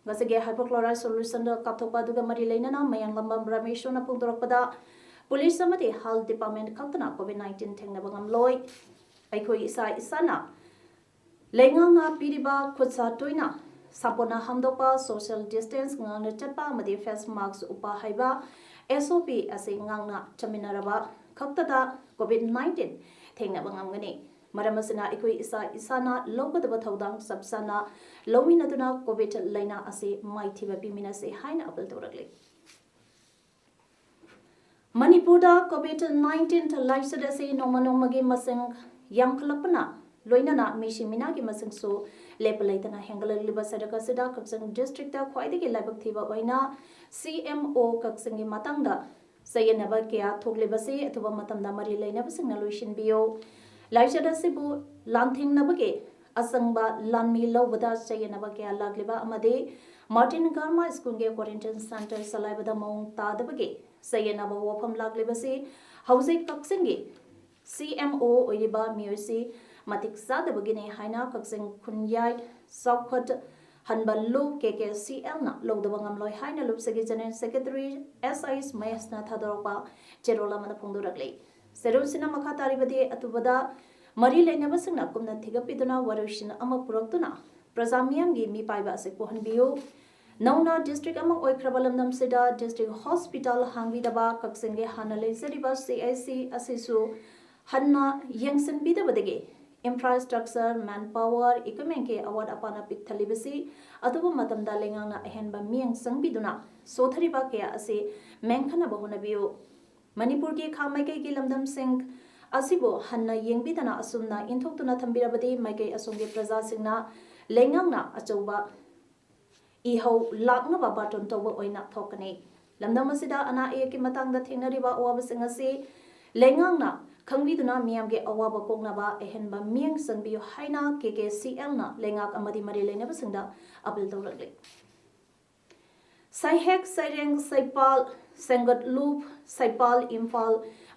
ꯉꯁꯤꯒꯤ hypochlorite solutionꯗ ꯀꯥꯞꯊꯣꯛꯄ ꯑꯗꯨꯒ ꯃꯔꯤ ꯂꯩꯅꯅ ꯃꯌꯥꯡꯂꯝꯕꯝ ꯔꯥꯃꯦꯁꯣꯔꯅ ꯐꯣꯡꯗꯣꯔꯛꯄꯗ, police ꯑꯃꯗꯤ health department ꯈꯛꯇꯅ COVID nineteen ꯊꯦꯡꯅꯕ ꯉꯝꯂꯣꯏ꯫ ꯑꯩꯈꯣꯏ ꯏꯁꯥ ꯏꯁꯥꯅ ꯂꯩꯉꯥꯛꯅ ꯄꯤꯔꯤꯕ ꯈꯨꯠꯁꯥ ꯇꯣꯏꯅ ꯁꯥꯄꯣꯟꯅ ꯍꯥꯝꯗꯣꯛꯄ, social distance ꯉꯥꯛꯅ ꯆꯠꯄ ꯑꯃꯗꯤ face mask ꯎꯞꯄ ꯍꯥꯏꯕ SOP ꯑꯁꯤ ꯉꯥꯛꯅ ꯆꯠꯃꯤꯟꯅꯔꯕ ꯈꯛꯇꯗ COVID nineteen ꯊꯦꯡꯅꯕ ꯉꯝꯒꯅꯤ꯫ ꯃꯔꯝ ꯑꯁꯤꯅ ꯑꯩꯈꯣꯏ ꯏꯁꯥ ꯏꯁꯥꯅ ꯂꯧꯒꯗꯕ ꯊꯧꯗꯥꯡ ꯆꯞ ꯆꯥꯅ ꯂꯧꯃꯤꯟꯅꯗꯨꯅ COVID ꯂꯥꯏꯅꯥ ꯑꯁꯤ ꯃꯥꯏꯊꯤꯕ ꯄꯤꯃꯤꯟꯅꯁꯤ ꯍꯥꯏꯅ appeal ꯇꯧꯔꯛꯂꯤ꯫ ꯃꯅꯤꯄꯨꯔꯗ COVID nineteen ꯂꯥꯏꯆꯠ ꯑꯁꯤ ꯅꯣꯡꯃ ꯅꯣꯡꯃꯒꯤ ꯃꯁꯤꯡ ꯌꯥꯝꯈꯠꯂꯛꯄꯅ ꯂꯣꯏꯅꯅ ꯃꯤꯁꯤ ꯃꯤꯅꯥꯒꯤ ꯃꯁꯤꯡꯁꯨ ꯂꯦꯞꯄ ꯂꯩꯇꯅ ꯍꯦꯟꯒꯠꯂꯛꯂꯤꯕ ꯁꯔꯛ ꯑꯁꯤꯗ ꯀꯛꯆꯤꯡ districtꯇ ꯈ꯭ꯋꯥꯏꯗꯒꯤ ꯂꯥꯏꯕꯛ ꯊꯤꯕ ꯑꯣꯏꯅ CMO ꯀꯛꯆꯤꯡꯒꯤ ꯃꯇꯥꯡꯗ ꯆꯌꯦꯠꯅꯕ ꯀꯌꯥ ꯊꯣꯛꯂꯤꯕꯁꯤ ꯑꯊꯨꯕ ꯃꯇꯝꯗ ꯃꯔꯤ ꯂꯩꯅꯕꯁꯤꯡꯅ ꯂꯣꯏꯁꯤꯟꯕꯤꯌꯨ꯫ ꯂꯥꯏꯆꯠ ꯑꯁꯤꯕꯨ ꯂꯥꯟꯊꯦꯡꯅꯕꯒꯤ ꯑꯆꯪꯕ ꯂꯥꯟꯃꯤ ꯂꯧꯕꯗ ꯆꯌꯦꯠꯅꯕ ꯀꯌꯥ ꯂꯥꯛꯂꯤꯕ ꯑꯃꯗꯤ Martin Garma Schoolꯒꯤ quarantine centre ꯆꯂꯥꯏꯕꯗ ꯃꯑꯣꯡ ꯇꯥꯗꯕꯒꯤ ꯆꯌꯦꯠꯅꯕ ꯋꯥꯐꯝ ꯂꯥꯛꯂꯤꯕꯁꯤ ꯍꯧꯖꯤꯛ ꯀꯛꯆꯤꯡꯒꯤ CMO ꯑꯣꯏꯔꯤꯕ ꯃꯤꯑꯣꯏꯁꯤ ꯃꯇꯤꯛ ꯆꯥꯗꯕꯒꯤꯅꯤ ꯍꯥꯏꯅ ꯀꯛꯆꯤꯡ ꯈꯨꯟꯌꯥꯏ ꯆꯥꯎꯈꯠ ꯍꯟꯕ ꯂꯨꯞ ꯀꯦ ꯀꯦ ꯁꯤ ꯑꯦꯜꯅ ꯂꯧꯗꯕ ꯉꯝꯂꯣꯏ ꯍꯥꯏꯅ ꯂꯨꯞꯁꯒꯤ ꯖꯦꯅꯔꯦꯜ ꯁꯦꯀ꯭ꯔꯦꯇꯔꯤ ꯑꯦꯁ ꯑꯩꯁ ꯃꯍꯦꯁꯅ ꯊꯥꯗꯣꯔꯛꯄ ꯆꯦꯔꯣꯜ ꯑꯃꯗ ꯐꯣꯡꯗꯣꯔꯛꯂꯤ꯫ ꯆꯦꯔꯣꯜꯁꯤꯅ ꯃꯈꯥ ꯇꯥꯔꯤꯕꯗꯤ ꯑꯊꯨꯕꯗ ꯃꯔꯤ ꯂꯩꯅꯕꯁꯤꯡꯅ ꯀꯨꯞꯅ ꯊꯤꯒꯠꯄꯤꯗꯨꯅ ꯋꯥꯔꯣꯏꯁꯤꯟ ꯑꯃ ꯄꯨꯔꯛꯇꯨꯅ ꯄ꯭ꯔꯖꯥ ꯃꯤꯌꯥꯝꯒꯤ ꯃꯤꯄꯥꯏꯕ ꯑꯁꯤ ꯄꯣꯛꯍꯟꯕꯤꯌꯨ꯫ ꯅꯧꯅ ꯗꯤꯁꯇ꯭ꯔꯤꯛ ꯑꯃ ꯑꯣꯏꯈ꯭ꯔꯕ ꯂꯝꯗꯝꯁꯤꯗ ꯗꯤꯁꯇ꯭ꯔꯤꯛ ꯍꯣꯁꯄꯤꯇꯥꯜ ꯍꯥꯡꯕꯤꯗꯕ, ꯀꯛꯆꯤꯡꯒꯤ ꯍꯥꯟꯅ ꯂꯩꯖꯔꯤꯕ ꯁꯤ ꯑꯩꯆ ꯁꯤ ꯑꯁꯤꯁꯨ ꯍꯟꯅ ꯌꯦꯡꯁꯤꯟꯕꯤꯗꯕꯗꯒꯤ ꯏꯟꯐ꯭ꯔꯥꯁ꯭ꯇ꯭ꯔꯛꯆꯔ, ꯃꯦꯟ ꯄꯥꯋꯔ, ꯏꯀ꯭ꯋꯤꯞꯃꯦꯟꯒꯤ ꯑꯋꯥꯠ ꯑꯄꯥꯅ ꯄꯤꯛ ꯊꯜꯂꯤꯕꯁꯤ ꯑꯊꯨꯕ ꯃꯇꯝꯗ ꯂꯩꯉꯥꯛꯅ ꯑꯍꯦꯟꯕ ꯃꯤꯠꯌꯦꯡ ꯆꯪꯕꯤꯗꯨꯅ ꯁꯣꯊꯔꯤꯕ ꯀꯌꯥ ꯑꯁꯤ ꯃꯦꯟꯈꯠꯅꯕ ꯍꯣꯠꯅꯕꯤꯌꯨ꯫ ꯃꯅꯤꯄꯨꯔꯒꯤ ꯈꯥ ꯃꯥꯏꯀꯩꯒꯤ ꯂꯝꯗꯝꯁꯤꯡ ꯑꯁꯤꯕꯨ ꯍꯟꯅ ꯌꯦꯡꯕꯤꯗꯅ ꯑꯁꯨꯝꯅ ꯏꯟꯊꯣꯛꯇꯨꯅ ꯊꯝꯕꯤꯔꯕꯗꯤ ꯃꯥꯏꯀꯩ ꯑꯁꯣꯝꯒꯤ ꯄ꯭ꯔꯖꯥꯁꯤꯡꯅ ꯂꯩꯉꯥꯛꯅ ꯑꯆꯧꯕ ꯏꯍꯧ ꯂꯥꯛꯅꯕ ꯕꯥꯔꯇꯣꯟ ꯇꯧꯕ ꯑꯣꯏꯅ ꯊꯣꯛꯀꯅꯤ꯫ ꯂꯝꯗꯝ ꯑꯁꯤꯗ ꯑꯅꯥ ꯑꯌꯦꯛꯀꯤ ꯃꯇꯥꯡꯗ ꯊꯦꯡꯅꯔꯤꯕ ꯑꯋꯥꯕꯁꯤꯡ ꯑꯁꯤ ꯂꯩꯉꯥꯛꯅ ꯈꯪꯕꯤꯗꯨꯅ ꯃꯤꯌꯥꯝꯒꯤ ꯑꯋꯥꯕ ꯀꯣꯛꯅꯕ ꯑꯍꯦꯟꯕ ꯃꯤꯠꯌꯦꯡ ꯆꯪꯕꯤꯌꯨ ꯍꯥꯏꯅ ꯀꯦ ꯀꯦ ꯁꯤ ꯑꯦꯜꯅ ꯂꯩꯉꯥꯛ ꯑꯃꯗꯤ ꯃꯔꯤ ꯂꯩꯅꯕꯁꯤꯡꯗ ꯑꯄꯤꯜ ꯇꯧꯔꯛꯂꯤ꯫ ꯁꯩꯍꯦꯛ ꯁꯩꯔꯦꯡ ꯁꯩꯄꯥꯜ ꯁꯦꯝꯒꯠꯂꯨꯞ ꯁꯩꯄꯥꯜ ꯏꯝꯐꯥꯜ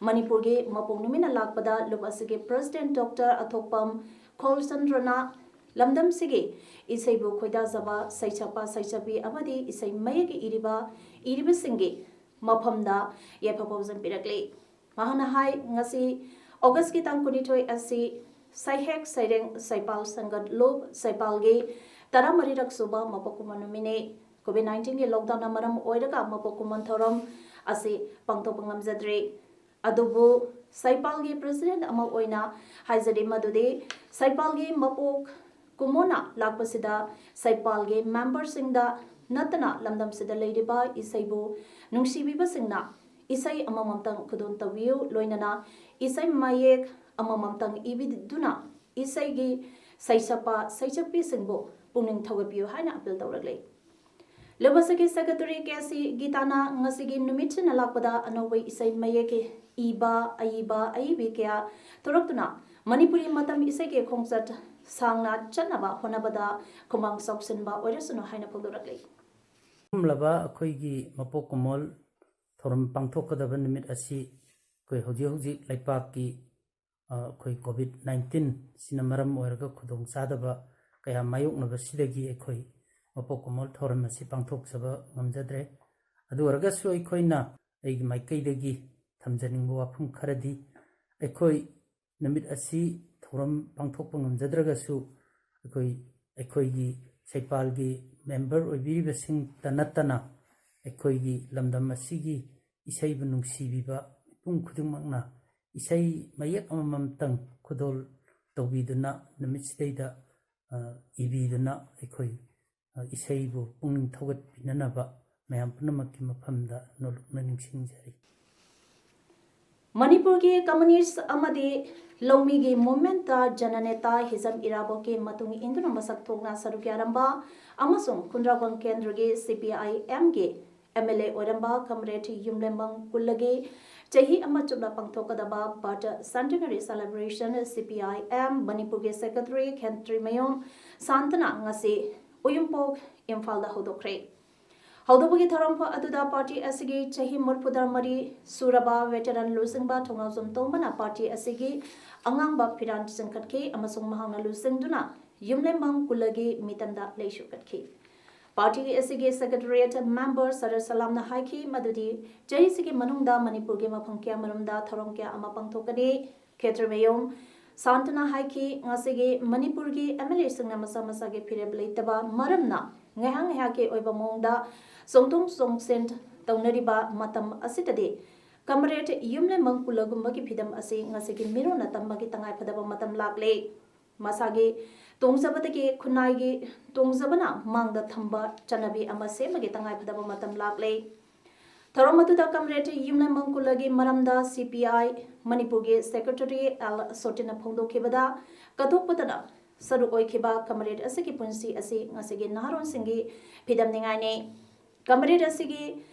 ꯃꯅꯤꯄꯨꯔꯒꯤ ꯃꯄꯣꯛ ꯅꯨꯃꯤꯠꯅ ꯂꯥꯛꯄꯗ ꯂꯨꯞ ꯑꯁꯤꯒꯤ ꯄ꯭ꯔꯁꯤꯗꯦꯟ ꯗꯣꯛꯇꯔ ꯑꯊꯣꯛꯄꯝ ꯈꯣꯜꯆꯟꯗ꯭ꯔꯅ ꯂꯝꯗꯝꯁꯤꯒꯤ ꯏꯁꯩꯕꯨ ꯈꯣꯏꯗꯥꯖꯕ ꯁꯩꯁꯛꯄ ꯁꯩꯁꯛꯄꯤ ꯑꯃꯗꯤ ꯏꯁꯩ ꯃꯌꯦꯛ ꯏꯔꯤꯕ ꯏꯔꯤꯕꯁꯤꯡꯒꯤ ꯃꯐꯝꯗ ꯌꯥꯏꯐ ꯄꯥꯎꯖꯦꯜ ꯄꯤꯔꯛꯂꯤ꯫ ꯃꯍꯥꯛꯅ ꯍꯥꯏ, ꯉꯁꯤ ꯑꯣꯒꯁꯀꯤ ꯇꯥꯡ ꯀꯨꯟꯅꯤꯊꯣꯏ ꯑꯁꯤ ꯁꯩꯍꯦꯛ ꯁꯩꯔꯦꯡ ꯁꯩꯄꯥꯜ ꯁꯦꯝꯒꯠꯂꯨꯞ ꯁꯩꯄꯥꯜꯒꯤ ꯇꯔꯥꯃꯔꯤꯔꯛ ꯁꯨꯕ ꯃꯄꯣꯛ ꯀꯨꯝꯑꯣꯟ ꯅꯨꯃꯤꯠꯅꯤ꯫ ꯀꯣꯚꯤꯗ ꯅꯥꯏꯟꯇꯤꯟꯒꯤ ꯂꯣꯛꯗꯥꯎꯟꯅ ꯃꯔꯝ ꯑꯣꯏꯔꯒ ꯃꯄꯣꯛ ꯀꯨꯝꯑꯣꯟ ꯊꯧꯔꯝ ꯑꯁꯤ ꯄꯥꯡꯊꯣꯛꯄ ꯉꯝꯖꯗ꯭ꯔꯤ꯫ ꯑꯗꯨꯕꯨ ꯁꯩꯄꯥꯜꯒꯤ ꯄ꯭ꯔꯁꯤꯗꯦꯟ ꯑꯃ ꯑꯣꯏꯅ ꯍꯥꯏꯖꯔꯤ ꯃꯗꯨꯗꯤ ꯁꯩꯄꯥꯜꯒꯤ ꯃꯄꯣꯛ ꯀꯨꯝꯑꯣꯟꯅ ꯂꯥꯛꯄꯁꯤꯗ ꯁꯩꯄꯥꯜꯒꯤ ꯃꯦꯝꯕꯔꯁꯤꯡꯗ ꯅꯠꯇꯅ ꯂꯝꯗꯝꯁꯤꯗ ꯂꯩꯔꯤꯕ ꯏꯁꯩꯕꯨ ꯅꯨꯡꯁꯤꯕꯤꯕꯁꯤꯡꯅ ꯏꯁꯩ ꯑꯃꯃꯝꯇꯪ ꯈꯨꯗꯣꯜ ꯇꯧꯕꯤꯌꯨ, ꯂꯣꯏꯅꯅ ꯏꯁꯩ ꯃꯌꯦꯛ ꯑꯃꯃꯝꯇꯪ ꯏꯕꯤꯗꯨꯅ ꯏꯁꯩꯒꯤ ꯁꯩꯁꯛꯄ ꯁꯩꯁꯛꯄꯤꯁꯤꯡꯕꯨ ꯄꯨꯛꯅꯤꯡ ꯊꯧꯒꯠꯄꯤꯌꯨ ꯍꯥꯏꯅ ꯑꯄꯤꯜ ꯇꯧꯔꯛꯂꯤ꯫ ꯂꯨꯞ ꯑꯁꯤꯒꯤ ꯁꯦꯀ꯭ꯔꯦꯇꯔꯤ ꯀꯦ ꯁꯤ ꯒꯤꯇꯥꯅ ꯉꯁꯤꯒꯤ ꯅꯨꯃꯤꯠꯁꯤꯅ ꯂꯥꯛꯄꯗ ꯑꯅꯧꯕ ꯏꯁꯩ ꯃꯌꯦꯛ ꯏꯕ, ꯑꯏꯕ, ꯑꯏꯕꯤ ꯀꯌꯥ ꯊꯣꯔꯛꯇꯨꯅ ꯃꯅꯤꯄꯨꯔꯤ ꯃꯇꯝ ꯏꯁꯩꯒꯤ ꯈꯣꯡꯆꯠ ꯁꯥꯡꯅ ꯆꯠꯅꯕ ꯍꯣꯠꯅꯕꯗ ꯈꯨꯃꯥꯡ ꯆꯥꯎꯁꯤꯟꯕ ꯑꯣꯏꯔꯁꯅꯨ ꯍꯥꯏꯅ ꯐꯣꯡꯗꯣꯔꯛꯂꯤ꯫ ꯂꯨꯝꯂꯕ ꯑꯩꯈꯣꯏꯒꯤ ꯃꯄꯣꯛ ꯀꯨꯝꯑꯣꯜ ꯊꯧꯔꯝ ꯄꯥꯡꯊꯣꯛꯀꯗꯕ ꯅꯨꯃꯤꯠ ꯑꯁꯤ ꯑꯩꯈꯣꯏ ꯍꯧꯖꯤꯛ ꯍꯧꯖꯤꯛ ꯂꯩꯄꯥꯛꯀꯤ, ꯑ, ꯑꯩꯈꯣꯏ ꯀꯣꯚꯤꯗ ꯅꯥꯏꯟꯇꯤꯟ ꯁꯤꯅ ꯃꯔꯝ ꯑꯣꯏꯔꯒ ꯈꯨꯗꯣꯡꯆꯥꯗꯕ ꯀꯌꯥ ꯃꯥꯌꯣꯛꯅꯕꯁꯤꯗꯒꯤ ꯑꯩꯈꯣꯏ ꯃꯄꯣꯛ ꯀꯨꯝꯑꯣꯜ ꯊꯧꯔꯝ ꯑꯁꯤ ꯄꯥꯡꯊꯣꯛꯆꯕ ꯉꯝꯖꯗ꯭ꯔꯦ꯫ ꯑꯗꯨ ꯑꯣꯏꯔꯒꯁꯨ ꯑꯩꯈꯣꯏꯅ, ꯑꯩꯒꯤ ꯃꯥꯏꯀꯩꯗꯒꯤ ꯊꯝꯖꯅꯤꯡꯕ ꯋꯥꯐꯝ ꯈꯔꯗꯤ, ꯑꯩꯈꯣꯏ ꯅꯨꯃꯤꯠ ꯑꯁꯤ ꯊꯧꯔꯝ ꯄꯥꯡꯊꯣꯛꯄ ꯉꯝꯖꯗ꯭ꯔꯒꯁꯨ, ꯑꯩꯈꯣꯏ, ꯑꯩꯈꯣꯏꯒꯤ ꯁꯩꯄꯥꯜꯒꯤ ꯃꯦꯝꯕꯔ ꯑꯣꯏꯕꯤꯔꯤꯕꯁꯤꯡꯇ ꯅꯠꯇꯅ, ꯑꯩꯈꯣꯏꯒꯤ ꯂꯝꯗꯝ ꯑꯁꯤꯒꯤ ꯏꯁꯩꯕꯨ ꯅꯨꯡꯁꯤꯕꯤꯕ ꯃꯤꯄꯨꯝ ꯈꯨꯗꯤꯡꯃꯛꯅ ꯏꯁꯩ ꯃꯌꯦꯛ ꯑꯃꯃꯝꯇꯪ ꯈꯨꯗꯣꯜ ꯇꯧꯕꯤꯗꯨꯅ, ꯅꯨꯃꯤꯠꯁꯤꯗꯩꯗ, ꯑ, ꯏꯕꯤꯗꯨꯅ, ꯑꯩꯈꯣꯏ, ꯑ, ꯏꯁꯩꯕꯨ ꯄꯨꯛꯅꯤꯡ ꯊꯧꯒꯠꯄꯤꯅꯅꯕ ꯃꯌꯥꯝ ꯄꯨꯝꯅꯃꯛꯀꯤ ꯃꯐꯝꯗ ꯅꯣꯂꯨꯛꯅ ꯅꯤꯡꯁꯤꯡꯖꯔꯤ꯫ ꯃꯅꯤꯄꯨꯔꯒꯤ ꯀꯝꯃꯨꯅꯤꯁ꯭ꯠ ꯑꯃꯗꯤ ꯂꯧꯃꯤꯒꯤ ꯃꯨꯚꯃꯦꯟꯠꯇ ꯖꯅꯅꯦꯇꯥ ꯍꯤꯖꯝ ꯏꯔꯥꯕꯣꯠꯀꯤ ꯃꯇꯨꯡ ꯏꯟꯗꯨꯅ ꯃꯁꯛ ꯊꯣꯛꯅ ꯁꯔꯨꯛ ꯌꯥꯔꯝꯕ ꯑꯃꯁꯨꯡ ꯈꯨꯟꯗ꯭ꯔꯥꯛꯄꯝ ꯀꯦꯟꯗ꯭ꯔꯒꯤ ꯁꯤ ꯄꯤ ꯑꯥꯏ ꯑꯦꯝꯒꯤ ꯑꯦꯝ ꯑꯦꯜ ꯑꯦ ꯑꯣꯏꯔꯝꯕ ꯀꯝꯔꯦꯗ ꯌꯨꯝꯂꯦꯝꯕꯝ ꯀꯨꯜꯂꯒꯤ ꯆꯍꯤ ꯑꯃ ꯆꯨꯞꯅ ꯄꯥꯡꯊꯣꯛꯀꯗꯕ ꯕꯥꯔꯊ ꯁꯦꯟꯇꯦꯅꯔꯤ ꯁꯦꯂꯦꯕ꯭ꯔꯦꯁꯟ ꯁꯤ ꯄꯤ ꯑꯥꯏ ꯑꯦꯝ ꯃꯅꯤꯄꯨꯔꯒꯤ ꯁꯦꯀ꯭ꯔꯦꯇꯔꯤ ꯈꯦꯇ꯭ꯔꯤꯃꯌꯨꯝ ꯁꯥꯟꯇꯅ ꯉꯁꯤ ꯎꯌꯨꯝꯄꯣꯛ ꯏꯝꯐꯥꯜꯗ ꯍꯧꯗꯣꯛꯈ꯭ꯔꯦ꯫ ꯍꯧꯗꯣꯛꯄꯒꯤ ꯊꯧꯔꯝ ꯑꯗꯨꯗ ꯄꯥꯔꯇꯤ ꯑꯁꯤꯒꯤ ꯆꯍꯤ ꯃꯔꯤꯐꯨꯇꯔꯥ ꯃꯔꯤ ꯁꯨꯔꯕ ꯚꯦꯇꯔꯟ ꯂꯨꯆꯤꯡꯕ ꯊꯣꯡꯉꯥꯎꯖꯝ ꯇꯣꯝꯕꯅ ꯄꯥꯔꯇꯤ ꯑꯁꯤꯒꯤ ꯑꯉꯥꯡꯕ ꯐꯤꯔꯥꯟ ꯆꯤꯡꯈꯠꯈꯤ ꯑꯃꯁꯨꯡ ꯃꯍꯥꯛꯅ ꯂꯨꯆꯤꯡꯗꯨꯅ ꯌꯨꯝꯂꯦꯝꯕꯝ ꯀꯨꯜꯂꯒꯤ ꯃꯤꯇꯝꯗ ꯂꯩꯁꯨ ꯀꯠꯈꯤ꯫ ꯄꯥꯔꯇꯤ ꯑꯁꯤꯒꯤ ꯁꯦꯀ꯭ꯔꯦꯇꯔꯤꯌꯦꯠ ꯃꯦꯝꯕꯔ ꯁꯔꯠ ꯁꯂꯥꯝꯅ ꯍꯥꯏꯈꯤ ꯃꯗꯨꯗꯤ ꯆꯍꯤꯁꯤꯒꯤ ꯃꯅꯨꯡꯗ ꯃꯅꯤꯄꯨꯔꯒꯤ ꯃꯐꯝ ꯀꯌꯥꯃꯔꯨꯝꯗ ꯊꯧꯔꯝ ꯀꯌꯥ ꯑꯃ ꯄꯥꯡꯊꯣꯛꯀꯅꯤ꯫ ꯈꯦꯇ꯭ꯔꯤꯃꯌꯨꯝ ꯁꯥꯟꯇꯅ ꯍꯥꯏꯈꯤ, ꯉꯁꯤꯒꯤ ꯃꯅꯤꯄꯨꯔꯒꯤ ꯑꯦꯝ ꯑꯦꯜ ꯑꯦꯁꯤꯡꯅ ꯃꯁꯥ ꯃꯁꯥꯒꯤ ꯐꯤꯔꯦꯞ ꯂꯩꯇꯕ ꯃꯔꯝꯅ ꯉꯥꯏꯍꯥꯛ ꯉꯥꯏꯍꯥꯛꯀꯤ ꯑꯣꯏꯕ ꯃꯑꯣꯡꯗ ꯆꯣꯡꯊꯣꯛ ꯆꯣꯡꯁꯤꯟ ꯇꯧꯅꯔꯤꯕ ꯃꯇꯝ ꯑꯁꯤꯗꯗꯤ ꯀꯝꯔꯦꯗ ꯌꯨꯝꯂꯦꯝꯕꯝ ꯀꯨꯜꯂꯒꯨꯝꯕꯒꯤ ꯐꯤꯗꯝ ꯑꯁꯤ ꯉꯁꯤꯒꯤ ꯃꯤꯔꯣꯟꯅ ꯇꯝꯕꯒꯤ ꯇꯉꯥꯏꯐꯗꯕ ꯃꯇꯝ ꯂꯥꯛꯂꯦ꯫ ꯃꯁꯥꯒꯤ ꯇꯣꯡꯖꯕꯗꯒꯤ ꯈꯨꯟꯅꯥꯏꯒꯤ ꯇꯣꯡꯖꯕꯅ ꯃꯥꯡꯗ ꯊꯝꯕ ꯆꯠꯅꯕꯤ ꯑꯃ ꯁꯦꯝꯕꯒꯤ ꯇꯉꯥꯏꯐꯗꯕ ꯃꯇꯝ ꯂꯥꯛꯂꯦ꯫ ꯊꯧꯔꯝ ꯑꯗꯨꯗ ꯀꯝꯔꯦꯗ ꯌꯨꯝꯂꯦꯝꯕꯝ ꯀꯨꯜꯂꯒꯤ ꯃꯔꯝꯗ ꯁꯤ ꯄꯤ ꯑꯥꯏ ꯃꯅꯤꯄꯨꯔꯒꯤ ꯁꯦꯀ꯭ꯔꯦꯇꯔꯤ ꯑꯦꯜ ꯁꯣꯇꯤꯅ ꯐꯣꯡꯗꯣꯛꯈꯤꯕꯗ, ꯀꯠꯊꯣꯛꯄꯗꯅ ꯁꯔꯨꯛ ꯑꯣꯏꯈꯤꯕ ꯀꯝꯔꯦꯗ ꯑꯁꯤꯒꯤ ꯄꯨꯟꯁꯤ ꯑꯁꯤ ꯉꯁꯤꯒꯤ ꯅꯍꯥꯔꯣꯜꯁꯤꯡꯒꯤ ꯐꯤꯗꯝꯅꯤꯉꯥꯏꯅꯤ꯫ ꯀꯝꯔꯦꯗ ꯑꯁꯤꯒꯤ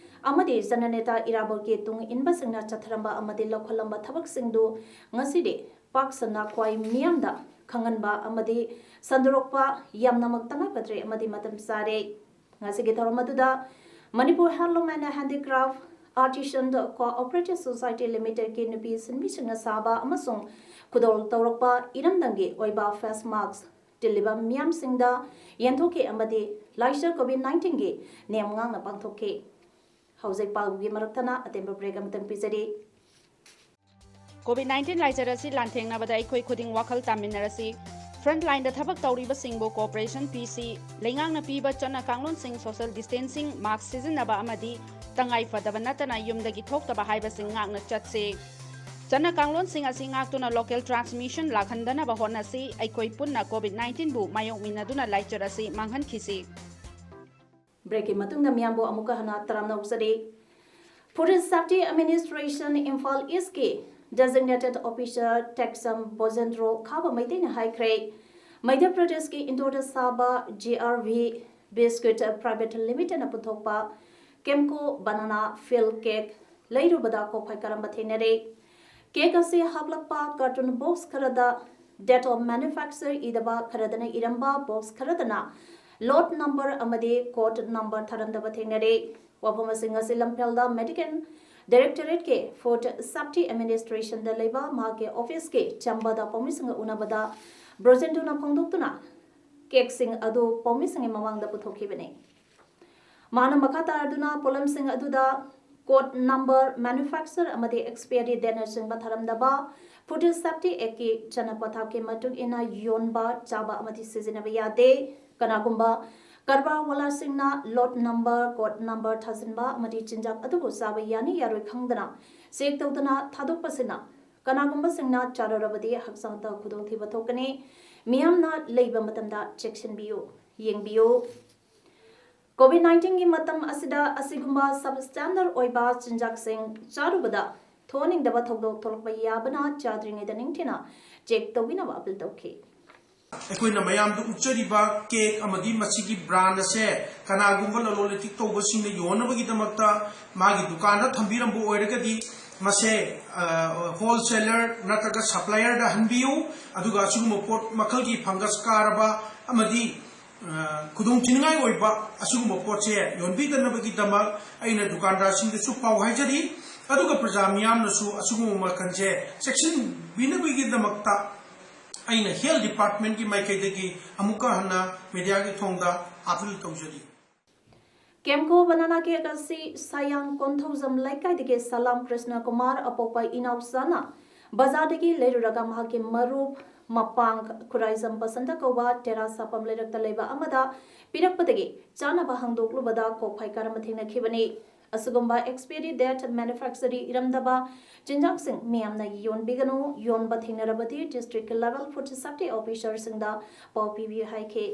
ꯑꯃꯗꯤ ꯖꯅꯅꯦꯇꯥ ꯏꯔꯥꯕꯣꯠꯀꯤ ꯇꯨꯡ ꯏꯟꯕꯁꯤꯡꯅ ꯆꯠꯊꯔꯝꯕ ꯑꯃꯗꯤ ꯂꯧꯈꯠꯂꯝꯕ ꯊꯕꯛꯁꯤꯡꯗꯨ ꯉꯁꯤꯗꯤ ꯄꯥꯛ ꯁꯟꯅ ꯈ꯭ꯋꯥꯏ ꯃꯤꯌꯥꯝꯗ ꯈꯪꯍꯟꯕ ꯑꯃꯗꯤ ꯁꯟꯗꯣꯔꯛꯄ ꯌꯥꯝꯅꯃꯛ ꯇꯉꯥꯏꯐꯗ꯭ꯔꯦ ꯑꯃꯗꯤ ꯃꯇꯝ ꯆꯥꯔꯦ꯫ ꯉꯁꯤꯒꯤ ꯊꯧꯔꯝ ꯑꯗꯨꯗ Manipur handloom and handicraft artisan cooperative society ꯂꯤꯃꯤꯇꯦꯗꯀꯤ ꯅꯨꯄꯤ ꯁꯤꯟꯃꯤꯁꯤꯡꯅ ꯁꯥꯕ ꯑꯃꯁꯨꯡ ꯈꯨꯗꯣꯜ ꯇꯧꯔꯛꯄ ꯏꯔꯝꯗꯝꯒꯤ ꯑꯣꯏꯕ ꯐꯦꯁ ꯃꯥꯛꯁ ꯇꯤꯜꯂꯤꯕ ꯃꯤꯌꯥꯝꯁꯤꯡꯗ ꯌꯦꯟꯊꯣꯛꯈꯤ ꯑꯃꯗꯤ ꯂꯥꯏꯆꯠ COVID nineteen ꯒꯤ ꯅꯦꯝ ꯉꯥꯛꯅ ꯄꯥꯡꯊꯣꯛꯈꯤ꯫ ꯍꯧꯖꯤꯛ ꯄꯥꯎꯒꯤ ꯃꯔꯛ ꯊꯠꯅ ꯑꯇꯦꯟꯕ break ꯑꯃꯇꯪ ꯄꯤꯖꯔꯤ꯫ COVID nineteen ꯂꯥꯏꯆꯠ ꯑꯁꯤ ꯂꯥꯟꯊꯦꯡꯅꯕꯗ ꯑꯩꯈꯣꯏ ꯈꯨꯗꯤꯡ ꯋꯥꯈꯜ ꯇꯥꯃꯤꯟꯅꯔꯁꯤ꯫ Front line ꯗ ꯊꯕꯛ ꯇꯧꯔꯤꯕꯁꯤꯡꯕꯨ cooperation ꯄꯤꯁꯤ꯫ ꯂꯩꯉꯥꯛꯅ ꯄꯤꯕ ꯆꯠꯅ ꯀꯥꯡꯂꯣꯟꯁꯤꯡ, social distancing, mask ꯁꯤꯖꯤꯟꯅꯕ ꯑꯃꯗꯤ ꯇꯉꯥꯏ ꯐꯗꯕ ꯅꯠꯇꯅ ꯌꯨꯝꯗꯒꯤ ꯊꯣꯛꯇꯕ ꯍꯥꯏꯕꯁꯤꯡ ꯉꯥꯛꯅ ꯆꯠꯁꯤ꯫ ꯆꯠꯅ ꯀꯥꯡꯂꯣꯟꯁꯤꯡ ꯑꯁꯤ ꯉꯥꯛꯇꯨꯅ local transmission ꯂꯥꯛꯍꯟꯗꯅꯕ ꯍꯣꯠꯅꯁꯤ꯫ ꯑꯩꯈꯣꯏ ꯄꯨꯟꯅ COVID nineteen ꯕꯨ ꯃꯥꯌꯣꯛꯃꯤꯟꯅꯗꯨꯅ ꯂꯥꯏꯆꯠ ꯑꯁꯤ ꯃꯥꯡꯍꯟꯈꯤꯁꯤ꯫ Break ꯀꯤ ꯃꯇꯨꯡꯗ ꯃꯤꯌꯥꯝꯕꯨ ꯑꯃꯨꯛꯀ ꯍꯟꯅ ꯇꯔꯥꯝꯅ ꯑꯣꯛꯆꯔꯤ꯫ Food Safety Administration Imphal East ꯀꯤ Designated Officer ꯇꯦꯛꯁꯝ ꯕꯣꯖꯦꯟꯗ꯭ꯔꯣ ꯈꯥꯕ ꯃꯩꯇꯩꯅ ꯍꯥꯏꯈ꯭ꯔꯦ, ꯃꯙ꯭ꯌ ꯄ꯭ꯔꯗꯦꯁꯀꯤ ꯏꯟꯗꯣꯔꯗ ꯁꯥꯕ G R V Biscuit Private Limited ꯅ ꯄꯨꯊꯣꯛꯄ Kemco Banana Fill Cake ꯂꯩꯔꯨꯕꯗ ꯀꯣꯛꯐꯥꯏ ꯀꯔꯝꯕ ꯊꯦꯡꯅꯔꯦ? Cake ꯑꯁꯤ ꯍꯥꯞꯂꯛꯄ carton box ꯈꯔꯗ date of manufacture ꯏꯗꯕ, ꯈꯔꯗꯅ ꯏꯔꯝꯕ, box ꯈꯔꯗꯅ lot number ꯑꯃꯗꯤ code number ꯊꯥꯔꯝꯗꯕ ꯊꯦꯡꯅꯔꯦ꯫ ꯋꯥꯐꯝꯁꯤꯡ ꯑꯁꯤ ꯂꯝꯐꯦꯜꯗ Medical Directorate ꯀꯤ Food Safety Administration ꯗ ꯂꯩꯕ ꯃꯍꯥꯛꯀꯤ office ꯀꯤ ꯆꯝꯕꯗ ꯄꯥꯎꯃꯤꯁꯤꯡꯒ ꯎꯅꯕꯗ ꯕ꯭ꯔꯣꯖꯦꯟꯗ꯭ꯔꯣꯅ ꯐꯣꯡꯗꯣꯛꯇꯨꯅ cake ꯁꯤꯡ ꯑꯗꯨ ꯄꯥꯎꯃꯤꯁꯤꯡꯒꯤ ꯃꯃꯥꯡꯗ ꯄꯨꯊꯣꯛꯈꯤꯕꯅꯤ꯫ ꯃꯥꯅ ꯃꯈꯥ ꯇꯥꯔꯗꯨꯅ ꯄꯣꯠꯂꯝꯁꯤꯡ ꯑꯗꯨꯗ code number, manufacture ꯑꯃꯗꯤ expiry date ꯅꯆꯤꯡꯕ ꯊꯥꯔꯝꯗꯕ, Food Safety Act ꯀꯤ ꯆꯠꯅ ꯄꯊꯥꯞꯀꯤ ꯃꯇꯨꯡ ꯏꯟꯅ ꯌꯣꯟꯕ, ꯆꯥꯕ ꯑꯃꯗꯤ ꯁꯤꯖꯤꯟꯅꯕ ꯌꯥꯗꯦ꯫ ꯀꯅꯥꯒꯨꯝꯕ ꯀꯔꯕꯥꯔ ꯋꯥꯂꯥꯁꯤꯡꯅ lot number, code number ꯊꯥꯖꯤꯟꯕ ꯑꯃꯗꯤ ꯆꯤꯟꯖꯥꯛ ꯑꯗꯨꯕꯨ ꯆꯥꯕ ꯌꯥꯅꯤ ꯌꯥꯔꯣꯏ ꯈꯪꯗꯅ check ꯇꯧꯗꯅ ꯊꯥꯗꯣꯛꯄꯁꯤꯅ ꯀꯅꯥꯒꯨꯝꯕꯁꯤꯡꯅ ꯆꯥꯔꯨꯔꯕꯗꯤ ꯍꯛꯆꯥꯡꯗ ꯈꯨꯗꯣꯡꯊꯤꯕ ꯊꯣꯛꯀꯅꯤ꯫ ꯃꯤꯌꯥꯝꯅ ꯂꯩꯕ ꯃꯇꯝꯗ ꯆꯦꯛꯁꯤꯟꯕꯤꯌꯨ, ꯌꯦꯡꯕꯤꯌꯨ꯫ COVID nineteen ꯒꯤ ꯃꯇꯝ ꯑꯁꯤꯗ ꯑꯁꯤꯒꯨꯝꯕ substandard ꯑꯣꯏꯕ ꯆꯤꯟꯖꯥꯛꯁꯤꯡ ꯆꯥꯔꯨꯕꯗ ꯊꯣꯛꯍꯟꯅꯤꯡꯗꯕ ꯊꯧꯗꯣꯛ ꯊꯣꯛꯂꯛꯄ ꯌꯥꯕꯅ ꯆꯥꯗ꯭ꯔꯤꯉꯩꯗ ꯅꯤꯡꯊꯤꯅ check ꯇꯧꯕꯤꯅꯕ appeal ꯇꯧꯈꯤ꯫ ꯑꯩꯈꯣꯏꯅ ꯃꯌꯥꯝꯗ ꯎꯠꯆꯔꯤꯕ cake ꯑꯃꯗꯤ ꯃꯁꯤꯒꯤ brand ꯑꯁꯦ ꯀꯅꯥꯒꯨꯝꯕ ꯂꯂꯣꯟ ꯏꯇꯤꯛ ꯇꯧꯕꯁꯤꯡꯅ ꯌꯣꯟꯅꯕꯒꯤꯗꯃꯛꯇ ꯃꯥꯒꯤ ꯗꯨꯀꯥꯟꯗ ꯊꯝꯕꯤꯔꯝꯕ ꯑꯣꯏꯔꯒꯗꯤ ꯃꯁꯦ, ꯑ, wholesaler ꯅꯠꯇ꯭ꯔꯒ supplier ꯗ ꯍꯟꯕꯤꯌꯨ, ꯑꯗꯨꯒ ꯑꯁꯤꯒꯨꯝꯕ ꯄꯣꯠ ꯃꯈꯜꯒꯤ fungus ꯀꯥꯔꯕ ꯑꯃꯗꯤ, ꯑ, ꯈꯨꯗꯣꯡꯊꯤꯅꯤꯡꯉꯥꯏ ꯑꯣꯏꯕ ꯑꯁꯤꯒꯨꯝꯕ ꯄꯣꯠꯁꯦ ꯌꯣꯟꯕꯤꯗꯅꯕꯒꯤꯗꯃꯛ ꯑꯩꯅ ꯗꯨꯀꯥꯟꯗꯥꯔꯁꯤꯡꯗꯁꯨ ꯄꯥꯎ ꯍꯥꯏꯖꯔꯤ, ꯑꯗꯨꯒ ꯄ꯭ꯔꯖꯥ ꯃꯤꯌꯥꯝꯅꯁꯨ ꯑꯁꯤꯒꯨꯝꯕ ꯃꯈꯜꯁꯦ ꯆꯦꯛꯁꯤꯟꯕꯤꯅꯕꯒꯤꯗꯃꯛꯇ ꯑꯩꯅ health department ꯀꯤ ꯃꯥꯏꯀꯩꯗꯒꯤ ꯑꯃꯨꯛꯀ ꯍꯟꯅ media ꯒꯤ ꯊꯣꯡꯗ ꯑꯥꯄꯤꯜ ꯇꯧꯖꯔꯤ꯫ ꯀꯦꯝꯀꯣ ꯕꯅꯥꯅꯥ ꯀꯦꯛ ꯑꯁꯤ ꯁꯥꯌꯥꯡ ꯀꯣꯟꯊꯧꯖꯝ ꯂꯩꯀꯥꯏꯗꯒꯤ ꯁꯂꯥꯝ ꯀ꯭ꯔꯤꯁꯅ ꯀꯨꯃꯥꯔ ꯑꯄꯣꯛꯄ ꯏꯅꯥꯎꯆꯥꯅ ꯕꯖꯥꯔꯗꯒꯤ ꯂꯩꯔꯨꯔꯒ ꯃꯍꯥꯛꯀꯤ ꯃꯔꯨꯞ ꯃꯄꯥꯡ ꯈꯨꯔꯥꯏꯖꯝ ꯕꯁꯟꯇ ꯀꯧꯕ ꯇꯦꯔꯥ ꯁꯥꯐꯝ ꯂꯩꯔꯛꯇ ꯂꯩꯕ ꯑꯃꯗ ꯄꯤꯔꯛꯄꯗꯒꯤ ꯆꯥꯅꯕ ꯍꯥꯡꯗꯣꯛꯂꯨꯕꯗ ꯀꯣꯛꯐꯥꯏ ꯀꯥꯔꯝꯕ ꯊꯦꯡꯅꯈꯤꯕꯅꯤ꯫ ꯑꯁꯤꯒꯨꯝꯕ expiry date, manufacturing ꯏꯔꯝꯗꯕ ꯆꯤꯟꯖꯥꯛꯁꯤꯡ ꯃꯤꯌꯥꯝꯅ ꯌꯣꯟꯕꯤꯒꯅꯨ, ꯌꯣꯟꯕ ꯊꯦꯡꯅꯔꯕꯗꯤ district level food safety officerꯁꯤꯡꯗ ꯄꯥꯎ ꯄꯤꯕꯤꯌꯨ ꯍꯥꯏꯈꯤ꯫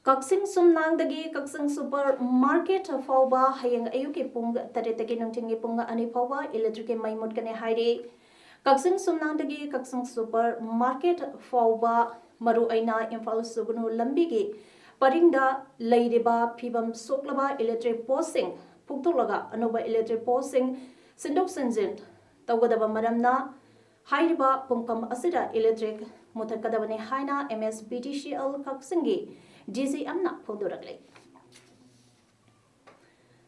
ꯀꯛꯆꯤꯡ ꯁꯨꯝꯅꯥꯡꯗꯒꯤ ꯀꯛꯆꯤꯡ ꯁꯨꯄꯔ ꯃꯥꯔꯀꯦꯠ ꯐꯥꯎꯕ ꯍꯌꯦꯡ ꯑꯌꯨꯛꯀꯤ ꯄꯨꯡ ꯇꯔꯦꯠꯇꯒꯤ ꯅꯨꯡꯊꯤꯜꯒꯤ ꯄꯨꯡ ꯑꯅꯤ ꯐꯥꯎꯕ ꯏꯂꯦꯛꯇ꯭ꯔꯤꯛꯀꯤ ꯃꯩ ꯃꯨꯠꯀꯅꯤ ꯍꯥꯏꯔꯤ꯫ ꯀꯛꯆꯤꯡ ꯁꯨꯝꯅꯥꯡꯗꯒꯤ ꯀꯛꯆꯤꯡ ꯁꯨꯄꯔ ꯃꯥꯔꯀꯦꯠ ꯐꯥꯎꯕ, ꯃꯔꯨꯑꯣꯏꯅ ꯏꯝꯐꯥꯜ ꯁꯨꯒꯅꯨ ꯂꯝꯕꯤꯒꯤ ꯄꯔꯤꯡꯗ ꯂꯩꯔꯤꯕ ꯐꯤꯕꯝ ꯁꯣꯛꯂꯕ ꯏꯂꯦꯛꯇ꯭ꯔꯤꯛ ꯄꯣꯁꯁꯤꯡ ꯐꯨꯛꯇꯣꯛꯂꯒ ꯑꯅꯧꯕ ꯏꯂꯦꯛꯇ꯭ꯔꯤꯛ ꯄꯣꯁꯁꯤꯡ ꯁꯤꯟꯗꯣꯛ ꯁꯤꯟꯖꯤꯟ ꯇꯧꯒꯗꯕ ꯃꯔꯝꯅ ꯍꯥꯏꯔꯤꯕ ꯄꯨꯡꯐꯝ ꯑꯁꯤꯗ ꯏꯂꯦꯛꯇ꯭ꯔꯤꯛ ꯃꯨꯊꯠꯀꯗꯕꯅꯤ ꯍꯥꯏꯅ M S B T C L ꯀꯛꯆꯤꯡꯒꯤ D C Mꯅ ꯐꯣꯡꯗꯣꯔꯛꯂꯤ꯫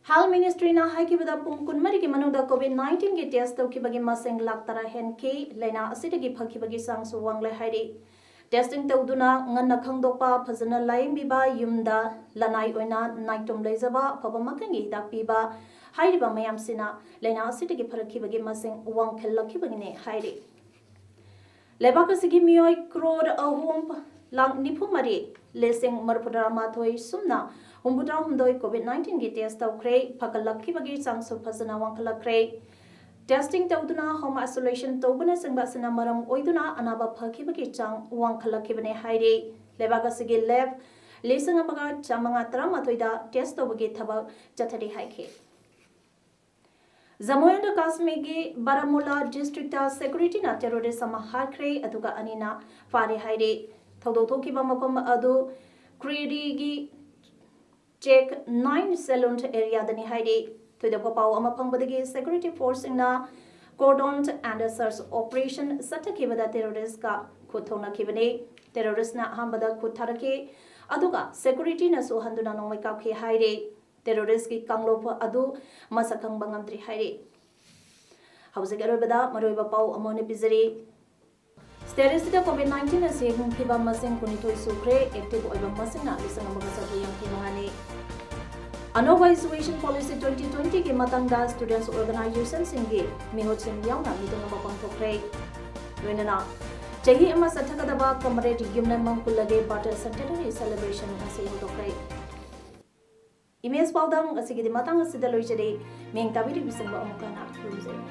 Health Ministryꯅ ꯍꯥꯏꯈꯤꯕꯗ ꯄꯨꯡ ꯀꯨꯟꯃꯔꯤꯒꯤ ꯃꯅꯨꯡꯗ COVID nineteenꯒꯤ test ꯇꯧꯈꯤꯕꯒꯤ ꯃꯁꯤꯡ ꯂꯥꯈ ꯇꯔꯥ ꯍꯦꯟꯈꯤ꯫ ꯂꯥꯏꯅꯥ ꯑꯁꯤꯗꯒꯤ ꯐꯈꯤꯕꯒꯤ ꯆꯥꯡꯁꯨ ꯋꯥꯡꯂꯦ ꯍꯥꯏꯔꯤ꯫ Testing ꯇꯧꯗꯨꯅ ꯉꯟꯅ ꯈꯪꯗꯣꯛꯄ, ꯐꯖꯅ ꯂꯥꯌꯦꯡꯕꯤꯕ, ꯌꯨꯝꯗ ꯂꯅꯥꯏ ꯑꯣꯏꯅ ꯅꯥꯏꯇꯣꯝ ꯂꯩꯖꯕ, ꯑꯐꯕ ꯃꯈꯜꯒꯤ ꯍꯤꯗꯥꯛ ꯄꯤꯕ, ꯍꯥꯏꯔꯤꯕ ꯃꯌꯥꯝꯁꯤꯅ ꯂꯥꯏꯅꯥ ꯑꯁꯤꯗꯒꯤ ꯐꯔꯛꯈꯤꯕꯒꯤ ꯃꯁꯤꯡ ꯋꯥꯡꯈꯠꯂꯛꯈꯤꯕꯒꯤꯅꯤ ꯍꯥꯏꯔꯤ꯫ ꯂꯩꯕꯥꯛ ꯑꯁꯤꯒꯤ ꯃꯤꯑꯣꯏ ꯀ꯭ꯔꯣꯔ ꯑꯍꯨꯝ ꯂꯥꯈ ꯅꯤꯐꯨ ꯃꯔꯤ ꯂꯤꯁꯤꯡ ꯃꯔꯤꯐꯨꯇꯔꯥ ꯃꯥꯊꯣꯏ ꯁꯨꯞꯅ ꯍꯨꯝꯐꯨꯇꯔꯥ ꯍꯨꯝꯗꯣꯏ COVID nineteenꯒꯤ test ꯇꯧꯈ꯭ꯔꯦ꯫ ꯐꯒꯠꯂꯛꯈꯤꯕꯒꯤ ꯆꯥꯡꯁꯨ ꯐꯖꯅ ꯋꯥꯡꯈꯠꯂꯛꯈ꯭ꯔꯦ꯫ Testing ꯇꯧꯗꯨꯅ home isolation ꯇꯧꯕꯅꯆꯤꯡꯕ ꯑꯁꯤꯅ ꯃꯔꯝ ꯑꯣꯏꯗꯨꯅ ꯑꯅꯥꯕ ꯐꯈꯤꯕꯒꯤ ꯆꯥꯡ ꯋꯥꯡꯈꯠꯂꯛꯈꯤꯕꯅꯦ ꯍꯥꯏꯔꯤ꯫ ꯂꯩꯕꯥꯛ ꯑꯁꯤꯒꯤ lab ꯂꯤꯁꯤꯡ ꯑꯃꯒ ꯆꯥꯃꯉꯥ ꯇꯔꯥꯃꯥꯊꯣꯏꯗ test ꯇꯧꯕꯒꯤ ꯊꯕꯛ ꯆꯠꯊꯔꯤ ꯍꯥꯏꯈꯤ꯫ ꯖꯝꯃꯨ ꯑꯦꯟ ꯀꯥꯁꯃꯤꯔꯒꯤ ꯕꯥꯔꯥꯃꯨꯂꯥ districtꯇ securityꯅ terrorist ꯑꯃ ꯍꯥꯠꯈ꯭ꯔꯦ, ꯑꯗꯨꯒ ꯑꯅꯤꯅ ꯐꯥꯔꯦ ꯍꯥꯏꯔꯤ꯫ ꯊꯧꯗꯣꯛ ꯊꯣꯛꯈꯤꯕ ꯃꯐꯝ ꯑꯗꯨ ꯀ꯭ꯔꯤꯔꯤꯒꯤ check nine salon areaꯗꯅꯤ ꯍꯥꯏꯔꯤ꯫ ꯊꯣꯏꯗꯣꯛꯄ ꯄꯥꯎ ꯑꯃ ꯐꯪꯕꯗꯒꯤ security forceꯁꯤꯡꯅ cordon and search operation ꯆꯠꯊꯈꯤꯕꯗ terroristꯀ ꯈꯨꯠ ꯊꯣꯛꯅꯈꯤꯕꯅꯤ꯫ Terroristꯅ ꯑꯍꯥꯟꯕꯗ ꯈꯨꯠ ꯊꯥꯔꯛꯈꯤ, ꯑꯗꯨꯒ securityꯅꯁꯨ ꯍꯟꯗꯨꯅ ꯅꯣꯡꯃꯩ ꯀꯥꯞꯈꯤ ꯍꯥꯏꯔꯤ꯫ Terroristꯀꯤ ꯀꯥꯡꯂꯨꯞ ꯑꯗꯨ ꯃꯁꯛ ꯈꯪꯕ ꯉꯝꯗ꯭ꯔꯤ ꯍꯥꯏꯔꯤ꯫ ꯍꯧꯖꯤꯛ ꯑꯔꯣꯏꯕꯗ ꯃꯔꯨꯑꯣꯏꯕ ꯄꯥꯎ ꯑꯃ ꯑꯣꯏꯅ ꯄꯤꯖꯔꯤ꯫ ꯁ꯭ꯇꯦꯠ ꯑꯁꯤꯗ ꯀꯣꯚꯤꯗ ꯅꯥꯏꯟꯇꯤꯟ ꯑꯁꯤꯒꯤ ꯍꯤꯡꯈꯤꯕ ꯃꯁꯤꯡ ꯀꯨꯟꯅꯤꯊꯣꯏ ꯁꯨꯈ꯭ꯔꯦ꯫ ꯑꯦꯛꯇꯤꯚ ꯑꯣꯏꯕ ꯃꯁꯤꯡꯅ ꯂꯤꯁꯤꯡ ꯑꯃꯒ ꯆꯥꯇ꯭ꯔꯨꯛ ꯌꯥꯡꯈꯩ ꯃꯉꯥꯅꯤ꯫ ꯑꯅꯧꯕ ꯑꯥꯏꯁꯣꯂꯦꯁꯟ ꯄꯣꯂꯤꯁꯤ ꯇ꯭ꯋꯦꯟꯇꯤ ꯇ꯭ꯋꯦꯟꯇꯤꯒꯤ ꯃꯇꯥꯡꯗ ꯁ꯭ꯇꯨꯗꯦꯟꯠꯁ ꯑꯣꯔꯒꯅꯥꯏꯖꯦꯁꯟꯁꯤꯡꯒꯤ ꯃꯤꯍꯨꯠꯁꯤꯡ ꯌꯥꯎꯅ ꯃꯤꯇꯤꯡ ꯑꯃ ꯄꯥꯡꯊꯣꯛꯈ꯭ꯔꯦ꯫ ꯂꯣꯏꯅꯅ ꯆꯍꯤ ꯑꯃ ꯆꯠꯊꯒꯗꯕ ꯀꯃꯔꯦꯗ ꯌꯨꯝꯅꯥꯝ ꯃꯪꯀꯨꯂꯥꯒꯤ ꯕꯥꯔꯊ ꯁꯦꯟꯇꯦꯅꯔꯤ ꯁꯦꯂꯦꯕ꯭ꯔꯦꯁꯟ ꯉꯁꯤ ꯍꯧꯗꯣꯛꯈ꯭ꯔꯦ꯫ ꯏꯃꯦꯖ ꯄꯥꯎꯗꯝ ꯉꯁꯤꯒꯤꯗꯤ ꯃꯇꯥꯡ ꯑꯁꯤꯗ ꯂꯣꯏꯖꯔꯦ꯫ ꯃꯤꯡ ꯇꯥꯕꯤꯔꯤꯕꯁꯤꯡꯕꯨ ꯑꯃꯨꯛ ꯍꯟꯅ ꯈꯨꯔꯨꯝꯖꯔꯤ꯫